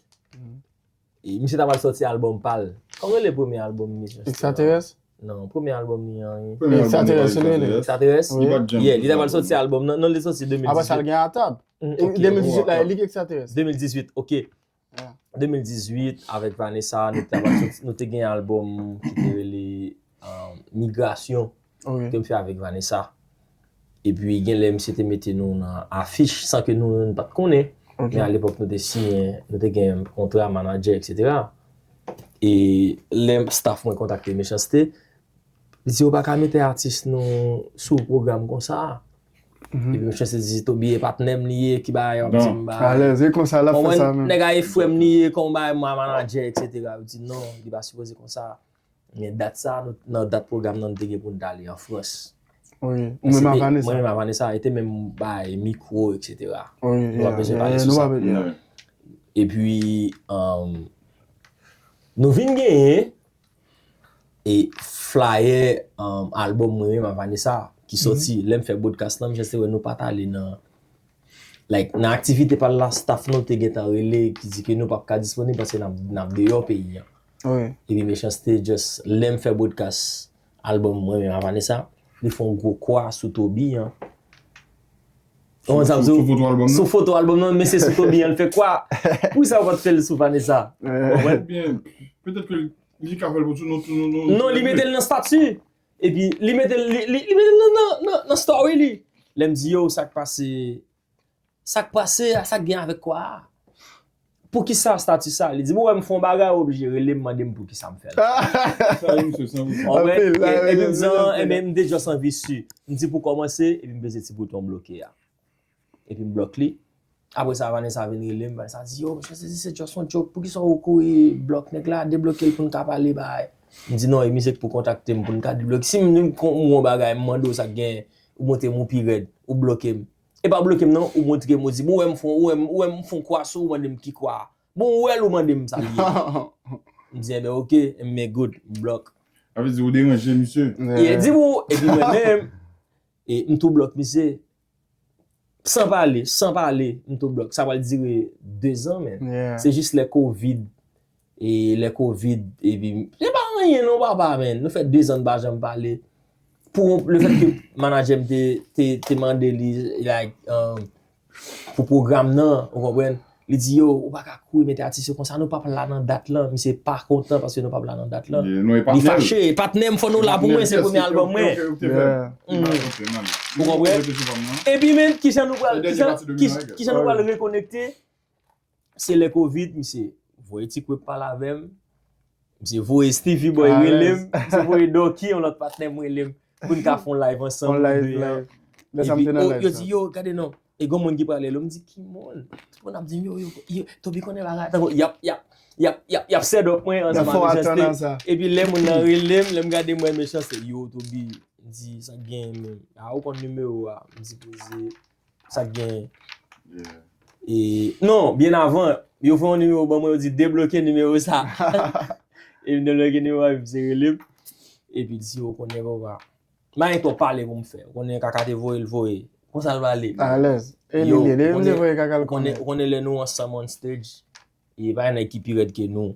e misye ta pral sòti albòm pa l. Kòman rele premye albòm misye? Ekstraterès? Non, premye albòm li an. Ekstraterès, li rele. Ekstraterès? Yeah, li ta pral sòti albòm nan, non, li sòti de mil dizuit. Apre sa, l gen Atab. De mil dizuit la, li ki Ekstraterès. De mil dizuit, ok. De mil dizuit, avèk Vanessa, nou te, nou te gen albòm ki te rele, um, Migrasyon, ke m fè avèk Vanessa. Epi gen lè misye te mete nou nan afich san ke nou menm pa t konnen. Men alepòk nou te siyen, nou te gen kontra, manadjè, etsetera. E lè staff mwen kontakte Mechanste, li di, "Ou pa ka mete atis nou sou pwogram konsa." Epi Mechanste di, "Toby e patnè m li ye, ki bagay w ap di m bagay?" Alèz, e konsa l ap fè sa menm. Nèg a e frè m li ye, kòman bagay mwen manadjè, etsetera. Yo di, "Non, li pa sipoze konsa." Men dat sa, nou, nan dat pwogram nan, nou te gen pou n t ale an Frans. Wi, ou menm ak Vanessa? Mwen menm ak Vanessa, e te menm bay mikwo, etsetera. Nou pa bezwen pale sou sa. Epi, um, nou vin genyen e flayè, um, albòm mwen menm ak Vanessa ki sòti. Lè m fè broadcast lan, m jis te wè nou pa t ale nan, like, nan aktivite pa l la, staff nou te gentan rele, ki di ke nou p ap ka disponib paske n ap, n ap deyò peyi an. Epi Mechanste just, lè m fè broadcast albòm mwen menm ak Vanessa, li fè yon gwo kwa sou Toby an. Ou konprann sa m di w? Sou foto albòm nan? Sou foto albòm nan, men se sou Toby an l fè kwa. Poukisa ou pa t fè l sou Vanessa? Ou konprann? Ebyen, petèt ke li ka fè l pou tou, nou, nou, nou. Non, li mete l nan stati. Epi, li mete l, li, li, li mete l nan, nan, nan, nan story li. Lè m di, "Yo, sa k pase? Sa k pase a? Sa k gen avèk kwa a?" Poukisa stati sa? Li di, "Bon, wè, m fè yon bagay, ou oblije rele m, mande m poukisa m fè l." Sa, wi, misye, san wi. Epi m di, "Ebyen, m te just anvi si." M di, "Pou kòmanse," epi m peze ti bouton bloke a. Epi m blòk li. Apre sa, Vanessa vin rele m, Vanessa di, "Yo, mesye, se, se just yon joke. Poukisa ou kouri blòk nèg la? Debloke l pou n ka pale, bay." M di, "Non, e misye k pou kontakte m pou n ka debloke. Si m, m, m, yon bagay, m mande w sa k gen, ou montre m ou pi rèd, ou bloke m. E pa bloke m non, ou montre m, ou di, 'Bon, ou wè m fon, ou wè m, ou wè m fon kwa sou ou, mande m ki kwa. Bon, ou wè l, ou mande m sa l ye.'" M di, "Enben, oke, enben, good, m blòk." Sa vle di ou deranje misye. E di, "Bon," epi mwen menm, e m tou blòk misye. San pale, san pale, m tou blòk. Sa pral dire de zan, men. Se jis lè kovid, e lè kovid, epi, se pa anyen non, papa, men. Nou fè de zan n pa janm pale. Pou le fèt ke manadjè m te, te, te mande li, like, um, pou pwogram nan, ou konprann? Li di, "Yo, ou pa ka kouri mete atis yo konsa, nou p ap la nan dat lan." Misye pa kontan paske nou p ap la nan dat lan. Li fache, e patnè m, fò nou la pou mwen, se premye albòm mwen. Ou konprann? Epi men, kijan nou pral, kijan, kijan nou pral rekonekte? Se lè kovid, misye voye Ti Kwep pale avè m. Misye voye Stevie Boy rele m. Misye voye Doki, yon lòt patnè m, rele m. Pou n ka fè yon live ansanm, nou de an. Epi, yo di, "Yo, gade non." E gon moun ki prale, m di, "Ki moun?" Tout moun ap di m, "Yo, yo, yo, Toby konnen bagay." Tankou, y ap, y ap, y ap, y ap, y ap set up mwen ansanm ak Mechanste. Epi lè moun nan rele m, lè m gade mwen Mechanste, "Yo, Toby," m di, "Sa k gen menm?" "A, ou konn nimewo a." M di, "Poze, sa k gen?" E, non, byen avan, yo fè yon nimewo ban mwen, yo di, "Debloke nimewo sa." E m debloke nimewo a, epi misye rele m. Epi di, "Yo, konnen papa." M pa gen twòp pale pou m fè. Ou konnen kaka te voye l voye. Konsa l pale. Alèz. E li, li, li, li voye kaka l konnen. Ou konnen lè nou ansanm on stage, E pa gen nèg ki pi rèd ke nou.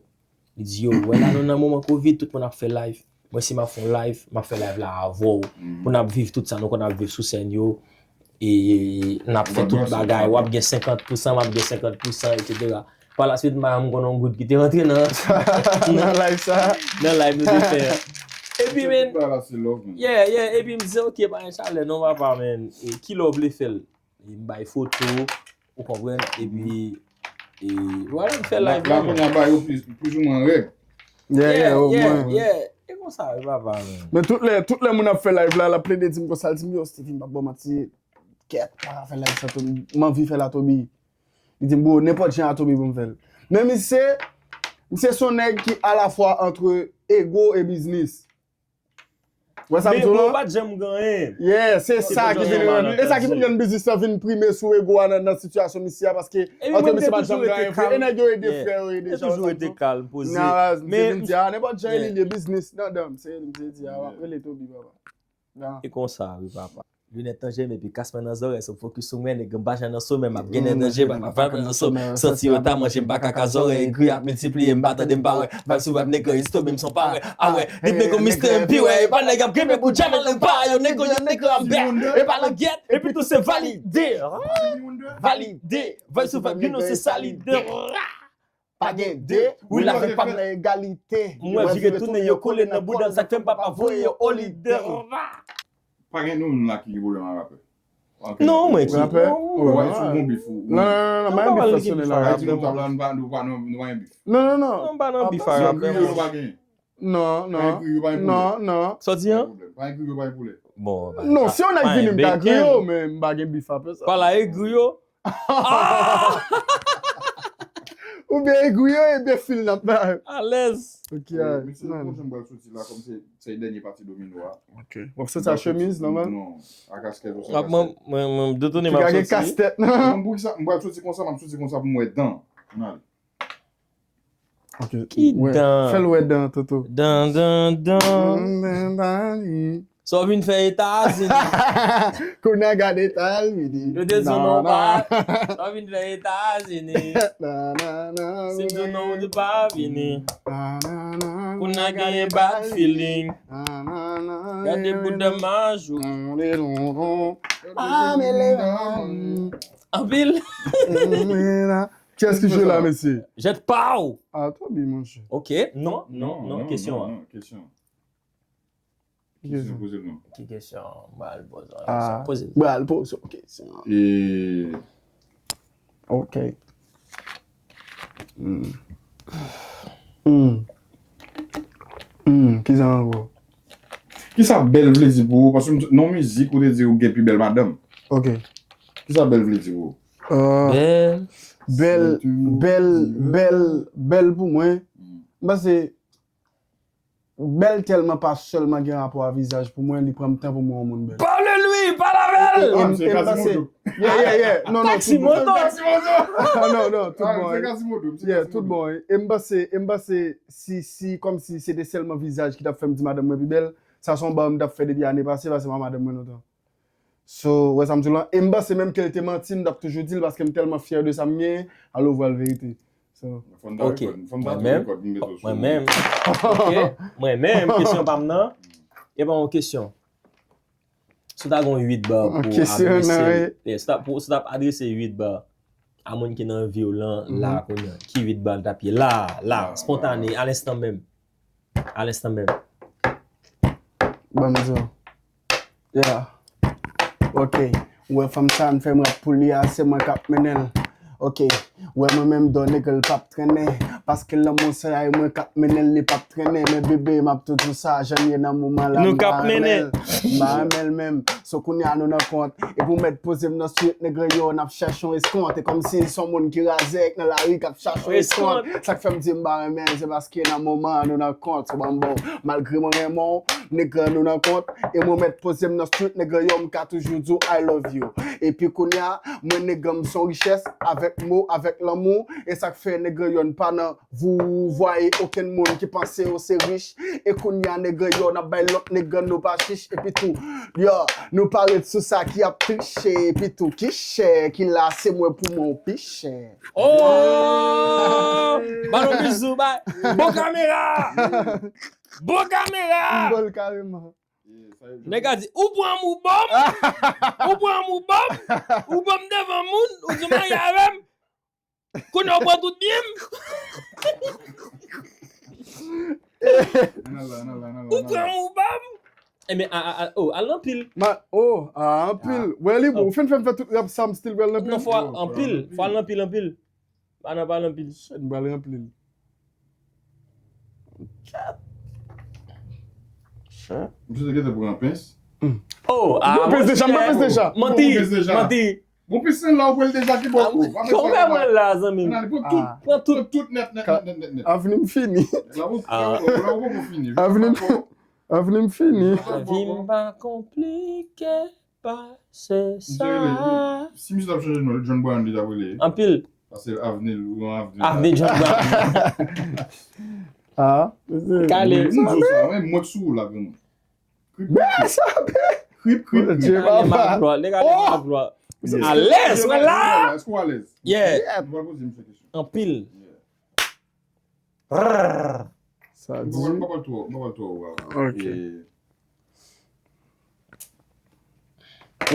Li di, yo, wè la nou nan moman covid, tout moun ap fè live. Mwen si m ap fè yon live, m ap fè live la avè w. Pou n ap viv tout sa nou konn ap viv sou sèn yo. E n ap fè tout bagay. W ap gen senkant pousan, m ap gen senkant pousan, etsetera. Pa la swit, m pa janm konn yon goud ki te rantre nan, nan live sa. Nan live nou te fè. Epi, men, yeah, yeah, epi m di, ok, pa gen chalè non, papa, men. E ki lè w vle fè l? E m bay foto, ou konprann? Epi, e, vwala, m fè live la, men. Kounye a ba yo plis, plis ou mwen règ. Yeah, yeah, yeah, yeah. E konsa, wi, papa, men. Men tout lè, tout lè moun ap fè live la, l ap plede di m konsa, l di m, yo, Steven, m p ap ba w manti, kèt, pa ka fè live sa tou, m anvi fè l a Toby. Li di m, bro, nenpòt jan a Toby pou m fè l. Men misye, misye se yon nèg ki alafwa antre ego e biznis. Wè sa m di w la? Men bro, pa t janm gen anyen. Yeah, se sa ki vin rann, e sa ki vin rann biznis lan vin prime sou ego a nan, nan sitiyasyon misye a, paske antre misye pa t janm gen anyen vre, e nèg yo ede frè yo, ede jan yo toujou rete kalm, poze. Men m di a, nenpòt jan e li ye, biznis nan dan m, se li m te di a, w ap rele Toby, papa. E konsa, wi, papa. Linèt an je m epi kas mwen nan zòrèy, sou fokis sou mwen, nèg m pa jan nan somè, m ap gen danje, pa ka fè nan somè, santi yo ta manje m pa kaka zòrèy, egri ap miltipliye, m pa tande m pa wè, vibe sou vibe, nèg yo istomi m son parèy, a wè, depi nèg yo mister M P wè, e pa nèg ap gripe pou djam anlè pa yo, nèg yo, nèg yo ap bè, e pa langyèt, epi tou se valide, valide, vibe sou vibe, you know se sa lide. Pa gen de, wi, l avèk pa m nan egalite. M wè vire tounen yo kole nan bouda m, sa k fè m pa pa voye yo olide. Pa gen nou menm la ki gen pwoblèm ak rapè. Non, mwen ki rapè. Ou wè si w gon bif ou. Non, non, non, non, pa gen bif pèsonèl ak rapè. Nou pa nan bif. Non, non, non. Non, pa nan bif ak rapè. Yo pa gen. Non, non. Pa gen griyo, pa gen pwoblèm. Non, non. Sa w di an? Pa gen griyo, pa gen pwoblèm. Bon, non, si yon nèg vini m ka griyo, men m pa gen bif ak pèsonn. Pala e griyo. Oubyen egri yo, ebyen fil n ap bay. Alèz. Ok, alright. Mesye, konn jan m pral soti la, kòm se, se dènye pati domino a. Ok. W ap soti ak chemiz, nòmal? Non, ak kaskèt, ou se kaskèt. Mwen, mwen, mwen, de tounen m ap soti. Kastèt. Mwen, poukisa m pral soti konsa, m ap soti konsa pou m wè dan. Ann ale. Ok. Ki dan? Fè l wè dan, Toto. Dan, dan, dan. Dan, dan, dan. Sa w vin fè Etazini? Kounye a gade eta l vini. Yo te di w non pa. Sa w vin fè Etazini? Si m di w non, ou di pa vini. Kounye a genyen bad feeling. Gade bouda majou. Anpil. Kiyès ki jwe la, mesye? Jèt pa w. Ah, Toby, monchè. Ok, non, non, non, kesyon an. Kesyon, poze l non. Ki kesyon? M pral poze yon kesyon. Poze l. M pral poze yon kesyon. E. Ok. Hmm. Hmm. Hmm, kisa ankò? Kisa bèl vle di pou ou? Paske m t-, nan mizik ou te di ou gen pi bèl madanm. Ok. Kisa bèl vle di pou ou? Euh, bèl, bèl, bèl, bèl pou mwen. Hmm. M panse bèl tèlman pa sèlman gen rapò a vizaj pou mwen, li pran m tan pou m wè yon moun bèl. Pale l wi, pale avè l! E m, e m panse, yeah, yeah, yeah. Non, non, tout bon. Takimoto! Non, non, tout bon. Yeah, tout bon. E m panse, e m panse si, si, kòmsi se te sèlman vizaj ki t ap fè m di madanm mwen pi bèl, sa se yon ba m t ap fè depi ane pase, paske m pa madanm mwen lontan. So, wè sa m di w lan? E m panse menm ke l te manti, m t ap toujou di l paske m tèlman fyè de sa m genyen, alo vwa l verite. So. Ok. Mwen menm, mwen menm, ok, mwen menm, kesyon pa m nan, e pa yon kesyon. Si w ta gen yon uit ba pou adrese, yeah, si w ta, pou, si w ta adrese uit ba a moun ki nan vi w lan, la kounye a, ki uit ba l t ap ye? La, la, spontane, a lenstan menm. A lenstan menm. Ban m di w. Yeah. Ok. Ou wè fanm sa a, n fè m rap pou li a, se mwen k ap mennen l. Ok. Ou wè mwen menm, dò nèg l p ap trennen. Paske lanmou se ay mwen k ap mennen l, li p ap trennen. Men bebe, m ap toujou sa, jan n ye nan moman la, m pa renmen l. M pa renmen l menm. So kounye a nou nan kont. Epi w mèt poze m nan street, nèg yo, n ap chèche yon eskont. E kòmsi se yon moun ki razè k nan lari k ap chache yon eskont. Sa k fè m di m pa renmen l, se paske nan moman an nou nan kont. So ban m ba w, malgre mwen renmen w, nèg yo, nou nan kont. E mwen mèt poze m nan street, nèg yo, m ka toujou di w I love you. Epi kounye a, mwen nèg yo, m se yon richès, avèk mo, avèk lanmou. E sa k fè nèg yo, n pa nan Vous voyez, okenn moun ki panse yo se rich. E kounye a nèg yo n ap bay lòt nèg nou pa chich. Epi tou, yo, nou pa ret sou sa ki ap triche. Epi tou, ki chè ki la, se mwen pou mwen pi chè. Oh! Balon bizou, ba. Bon kamera! Bon kamera! Bon kareman. Nèg a di, ou pran m ou ban m, ou pran m ou ban m, ou ban m devan moun, ou di w marye avè m, kounye a ou pran tout byen m. Ou pran m ou ban m. Enben, a, a, a, oh, al nan pil. Ma, oh, ah, anpil. Wè li bon, ou fin fè m fè tout rap sa, m still pral nan pil. Non, fò al anpil, fò al nan pil, anpil. Pa nan pale anpil. M pral ranpli l. Misye te gentan pran pens. Oh, ah, Mwen pens deja, mwen pens deja. Manti, manti. Bon, pis la, ou pral deja ki bò ou. Kòman mwen la, zanmi m? Pran tout, pran tout. Tout, tout, nèt, nèt, nèt, nèt, nèt. Avni m fini. La, ou la, ou poko fini. Avni m, avni m fini. Lavi m pa konplike pase sa. Si misye t ap chanje non, John Brown li t ap rele. Anpil. Pase Avni, ou yon Avni. Avni John Brown. Ah, Kale. Mwen, mwen, mwen, mwen, sou la, vrèman. Krip, krip, krip. Dye papa. Nèg a lè maglwa. Alèz, wè la. Èske w alèz? Yeah. Mwen poze misye kesyon. Anpil. Sa di. Mwen pa pral twò, mwen pa pral twò. Ok.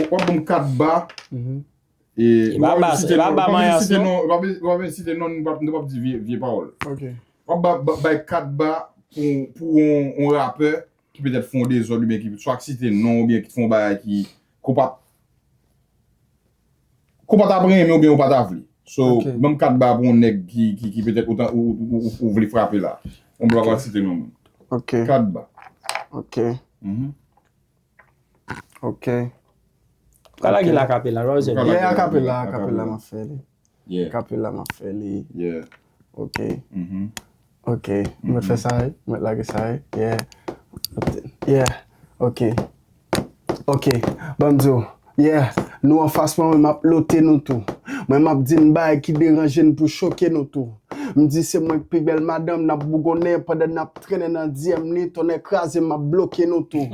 Ou ap ban m kat ba. E pa ba, e pa ba mayas non. Ou pa vin site non, nou p ap di vye pawòl. Ok. W ap ba- ba- bay kat ba pou pou yon rapè ki petèt fè yon dezòd oubyen ki swa k site non oubyen ki fè yon bagay ki ke w pa ke w pa t ap renmen oubyen ou pa t ap vle. So, ban m kat ba pou yon nèg ki ki ki petèt ou ou ou ou vle frape la. Yon blan pa site non. Ok. Kat ba. Ok. Mhm. Ok. Ou ka lage l akapela, pa bezwen. Yeah, akapela, akapela m ap fè li. Yeah. Akapela m ap fè li. Yeah. Ok. Mhm. Ok. M mèt fè sa wi. M mèt lage sa wi. Yeah. Yeah. Ok. Ok. Ban m di w. Yeah. Nou anfas mwen, mwen m ap lote nou tou. Mwen m ap di n bagay ki deranje n pou choke nou tou. M di se mwen k pi bèl madanm, n ap bougonnen pandan n ap trennen nan D M ni, tonnè kraze m ap bloke nou tou.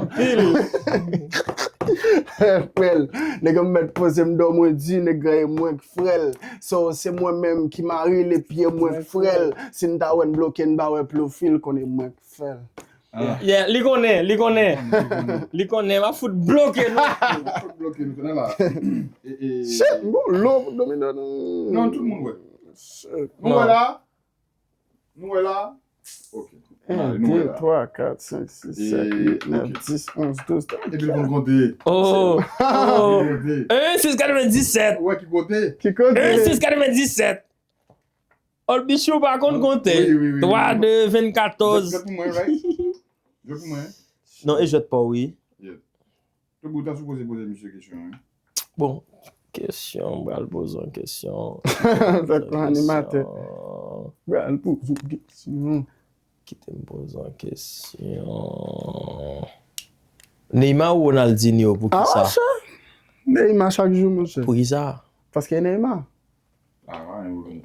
Frè l, nèg yo m mèt poze m dò mwen di, nèg yo e mwen k frè l. So, se mwen menm ki mari l epi e mwen k frè l. Si n ta wè n bloke n pa wè pli w fil, konnen mwen k frè l. Yeah, li konnen, li konnen. Li konnen, m ap fout bloke nou. Fout bloke nou, konnen la. E, e, Shit, m gon lo pou domine nou. Non, tout moun wè. Nou wè la. Nou wè la. Ok. En, de, twa, kat, senk, sis, sèt, uit, nèf, dis, onz, douz. Epi l konn konte. Oh, oh. Konte. Un, sis, katrevenndisèt. Ou wè ki kote? Ki kote? Un, sis, katrevenndisèt. Olbichou pa konn konte. Wi, wi, wi, wi. Twa, de, vennkatorz. Jwèt pou mwen, right? Jwèt pou mwen. Non, e jwèt pa w, wi. Tou bout an sou poze poze misye kesyon, wi. Bon, kesyon, m pral poze yon kesyon. Sa k yon animatè. Pral poze yon kesyon. Kite m poze yon kesyon. Neymar ou Ronaldinho, pou ki sa? Neymar chak jou, monchè. Pou ki sa? Paske Neymar. Ah,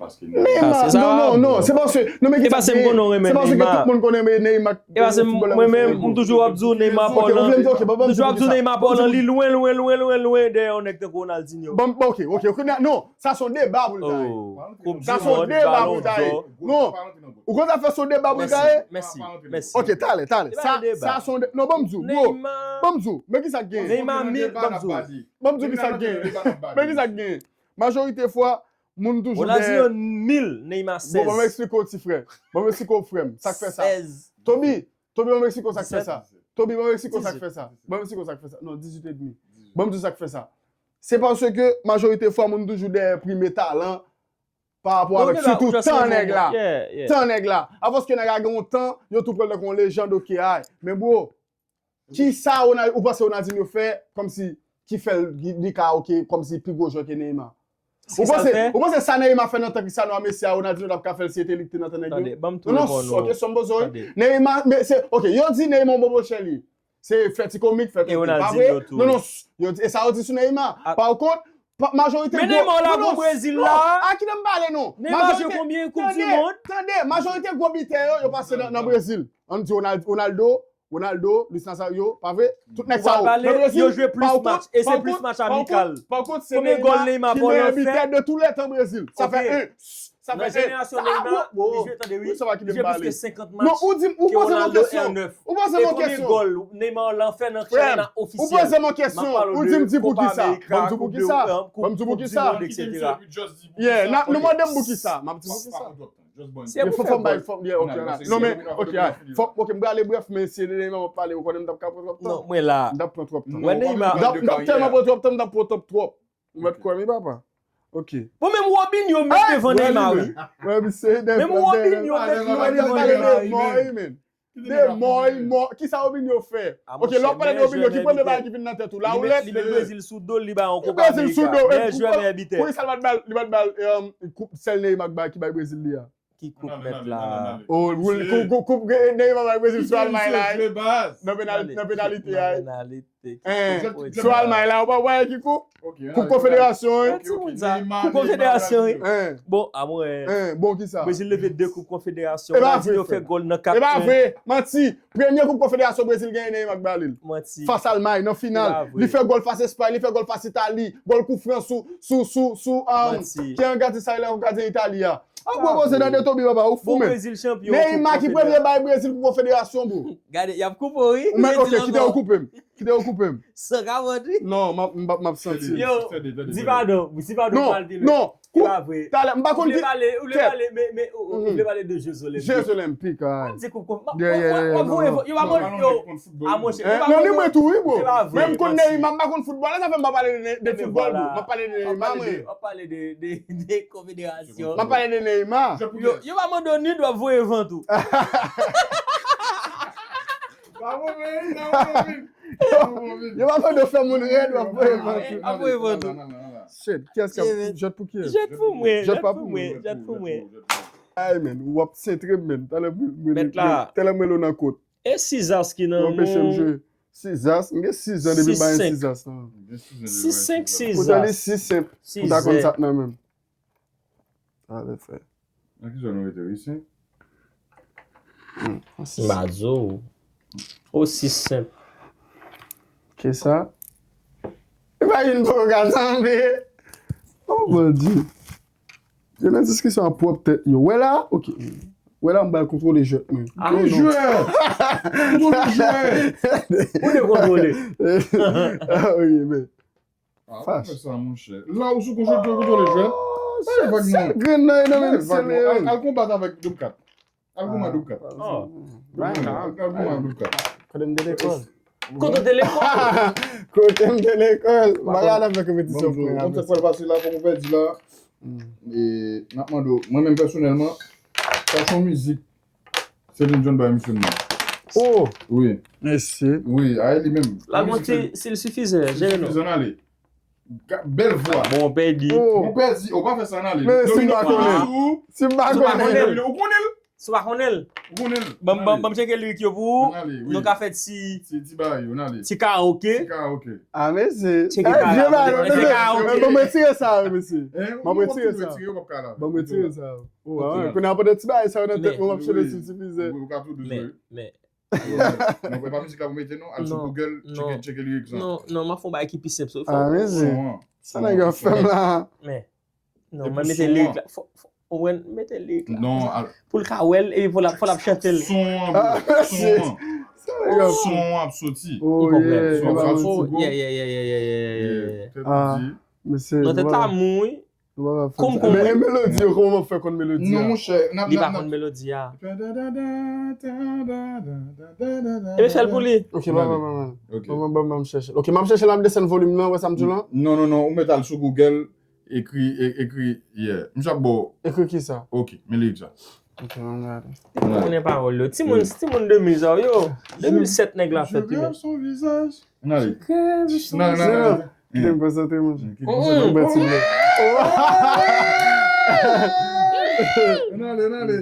paske Neymar, non, non, non, se paske, non, men ki sa, se paske tout moun konnen Neymar. E paske mwen menm, m toujou ap di w Neymar pa w lan, m toujou ap di w Neymar pa w lan, li lwen, lwen, lwen, lwen, lwen dèyè yon nèg tankou Ronaldinho. Bon, ok, ok, ok, non, sa se yon deba pou l ta ye. Sa se yon deba pou l ta ye. Non, ou konn sa fè se yon deba pou l ta ye? Mèsi, mèsi. Ok, talè, talè. Sa, sa se yon de-, non, ban m di w, bro. Ban m di w, men ki sa k genyen? Neymar mil, ban m di w. Ban m di w ki sa k genyen. Men ki sa k genyen. Majorite fwa, moun toujou dèyè. Ronaldinho mil, Neymar sèz. Bon, ban m eksplike w ti frè. Ban m eksplike w frè m. Sa k fè sa? Toby, Toby, ban m eksplike w sa k fè sa. Toby, ban m eksplike w sa k fè sa. Ban m eksplike w sa k fè sa. Non, dizuit edmi. Ban m di w sa k fè sa. Se paske majorite fwa moun toujou dèyè prime talan pa rapò avèk sitou tan nèg la. Tan nèg la. Apòske nèg la gen yon tan, yo tou pran l tankou yon lejand, ok, ay. Men bro, ki sa Ronald-, ou panse Ronaldinho fè kòmsi ki fè l, li ka, ok, kòmsi pi gwo jwè ke Neymar? Ou panse, ou panse sa Neymar fè nan tan Cristiano a Messi a, Ronaldinho t ap ka fè l si se te li ki te nan tan nèg yo? Non, non, kesyon m poze w. Neymar, men se, ok, yo di Neymar yon bon pwochen li. Se fè ti komik, fè tonton, pa vre? Non, non, yo di, e sa yo di sou Neymar. Pa kont, Pa- Majorite Men gwo- Neymar la non, non, gwo Brezil non, la. A ki lè m pale non? Neymar jwe Majorite- konbyen koup di Tande, mond? Tande, majorite gwo bitè yo, yo pase nan, nan Brezil. Ann di Ronald- Ronaldo, Ronaldo, Luis Nazario, pa vre? Tout nèg sa yo. Nan Brezil, yo jwe plis match, e se plis match amikal. Konbyen gòl Neymar ki meyè bitè de tou lè tan Brezil? Sa fè en. Sa fè en. Nan jenerasyon Neymar, li jwe, tande wi, li jwe plis ke senkant match. Non, ou di m, ou poze m yon kesyon. Ou poze m yon kesyon. Gòl Neymar lan fè nan China ofisyèl. Ou poze m yon kesyon. Ou di m di pou ki sa. Ban m di pou ki sa. Ban m di pou ki sa. Yeah, nou mande m pou ki sa. M ap di pou ki sa. Se pou fè gòl. Non men, ok, fòk, ok, m prale brèf, men si Neymar m ap pale, ou konnen m t ap ka pran twòp tan. Non, mwen la. M t ap pran twòp tan. Wè Neymar. M t ap tèlman pran twòp tan, m t ap pran twòp twòp. Ou mèt kwè m wi, papa. Ok. Bon, menm Robinho met devan Neymar wi. Wè, misye, Menm Robinho met devan Neymar wi. Mò, men. De mò, mò. Kisa Robinho fè? Ok, lè w pale de Robinho, ki premye bagay ki vin nan tèt ou? Lawlèt? Li met Brezil sou do l, li bay yon Copa America. Meyè jwè, meyè bitè. Poukisa l pa t ba l, li pa t ba l koup sèl Neymar ki bay Brezil li a? Ki koup mèt la? Oh, koup Neymar bay Brezil sou Almay la. Nan penalite a. Sou Almay la, ou pa wè ki koup? Koup konfederasyon wi. Koup konfederasyon wi. Bon, a mwen. Bon, kisa? Brezil leve de koup konfederasyon. Ronaldinho fè gòl nan kat. E pa vre. Manti. Premye koup konfederasyon Brezil genyen Neymar ba li l. Manti. Fas Almay nan final. Li fè gòl fas Espay, li fè gòl fas Itali, gòl koufran sou sou sou sou um, ki an gadyen sa la, gadyen Itali a. A gwo koze nan de Toby papa, ou fou men. Neymar ki premye bay Brezil koup konfederasyon bro. Gade, y ap koupe w wi. Ou men ok, kite yo koupe m. Kite yo koupe m. San ka vòt wi. Non, m ap m ap santi. Yo, di padon, di padon. Non, non. Talè, m pa konn ki. Ou vle pale, ou vle pale, men, men, ou vle pale de Jeux Olympiques. Jeux Olympiques, ay. Di koup konf, w ap voye, yo pa mande, yo, a monchè. Non, li mwen tou, wi, bro. Men m konn Neymar, m pa konn foutbòl, sa fè m pa pale de foutbòl, bro. M ap pale de Neymar, mwen. M ap pale de, de, de konfederasyon. M ap pale de Neymar. Yo, yo pa mande w nid, w ap voye vant ou. Bravo, men, bravo, men. Yo pa mande w fè moun rèd, w ap voye vant ou. Ap voye vant ou. Shit, kiyès ki ap jwèt pou kiyès? Jwèt pou mwen, jwèt pou mwen, jwèt pou mwen. Ay, men, w ap sentre m, men. Talè mwen, talè mwen lo nan kot. E sizas ki nan men w. Sizas, m gen sizas depi m pa gen sizas lan. Sis senk sizas. Poutan li sis senp. Pou ta konn sa k nan men m. Talè frè. Nan ki zòn ou rete, wi, senp? M pa di w. O, sis senp. Kisa? E pa youn poko ka sanble. Oh, Bondye. Yo nan diskisyon ak pwòp tèt yo. Wè la? Ok. Wè la, m pral kontwole jwèt mwen. Ki jwèt? Kontwole jwèt. Ou dekontwole. Ah, wi, men. Ah, ou fè sa, monchè. La, ou sou kontwole jwèt. Ay, vag non. Grenn nan, nan men misye. Al konbat avèk Doub kat. Al konbat Doub kat. Al konbat Doub kat. Kote m te lekòl? Kote w te lekòl? Kote m te lekòl? M pa ka al avèk repetisyon pou mwen. Konn sa k pral pase la, kòm ou pèdi la. E, n ap mande w, mwen menm pèsonèlman, sa se yon mizik Celine Dion bay misye m nan. Oh! Wi. Mesye. Wi, a li menm. La gon ti, si l sifizan, jere non. Sifizan, ale. Bèl vwa. Bon, pèdi. Bon, pèdi, ou pa fè sa, n ale. Men si m pa konnen l. Si m pa konnen l. Ou konnen l? Si w pa konnen l. Ou konnen l. Ban m, ban m, ban m tcheke lirik yo pou ou. Nou ka fè ti, ti karaoke. Ti karaoke. Ah, mesye. Tcheke karaoke. Ban m retire sa, mesye. Ban m retire sa. Ban m retire sa. Kounye a, pandan ti bagay sa yo nan tèt mwen, m ap chante sou ti mizè. Men, men. Non, e pa mizik la pou mete non, al sou Google, tcheke, tcheke lyrics lan. Non, non, m ap fè yon bagay ki pi senp, so. Ah, mesye. Sa nèg yo ap fè m la. Men. Non, mwen mete lyric la. Fò, fò, ou wè, mete lyric la. Non, pou l ka wè l, epi pou l ap, fò l ap chante l. Son an, bro. Son an. Son an ap soti. Ou konprann? Son an ap soti, bro. Yeah, yeah, yeah, yeah, yeah, yeah, yeah. Tèt ou di. Nan tèt la mou, wi. Konm, konm, wi. Men melodi yo, kòman w ap fè konn melodi a? Non, monchè, n ap, li pa konn melodi a. Epi fè l pou li. Ok, ban, ban, ban, ban m chèche. Ok, m ap chèche l, m ap desann volim nan, wè sa m di w lan? Non, non, non, ou mèt al sou Google. Ekri, e- ekri, yeah. Misye ap ba w. Ekri kisa? Ok, men lyrics la. Ok, mwen gade. Depi konnen pawòl yo. Timoun, timoun de mil sa yo. De mil sèt nèg la fèt, wi, men. Ann ale. Ann ale, ann ale. Kite m konsantre, monchè. Kite m konsantre, monchè. Ann ale, ann ale.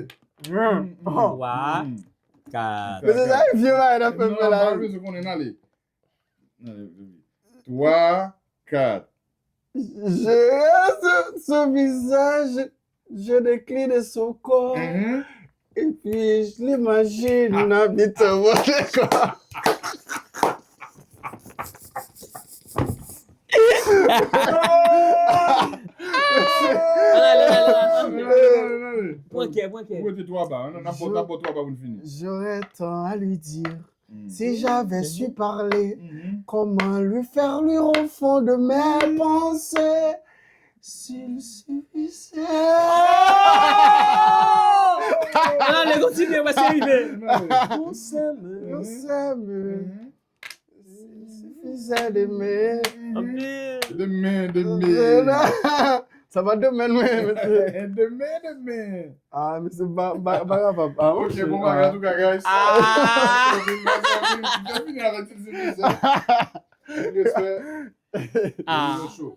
Twa, kat. Men se sa, vye bagay n ap fè m fè la. Ann ale. Twa, kat. Je rêve son visage, je décline son corps, Mhm. et puis je l'imagine habitant mon corps. Ala, ala, ala, ala. Pran kè, pran kè. Ou mete twa ba, nan nan pòt apò twa ba pou n fini. J'aurais tant à lui dire. Mm. Si j'avais su parler, Mhm. comment lui faire lire au fond de mes pensées? S'il suffisait. Ala, ale, kontinye, paske rive. On s'aime, on s'aime. Mhm. S'il suffisait d'aimer. Anpil. Demen, demen. Sa va demen, mwen, mesye. Demen, demen. Ah, mesye, ba, ba, ba kapab. Ah, Ok, mesye, bon ah. bagay, an tou ka, guys. Ah. Fini avèk ti, ti, ti, ti. Respè. Ah. Show.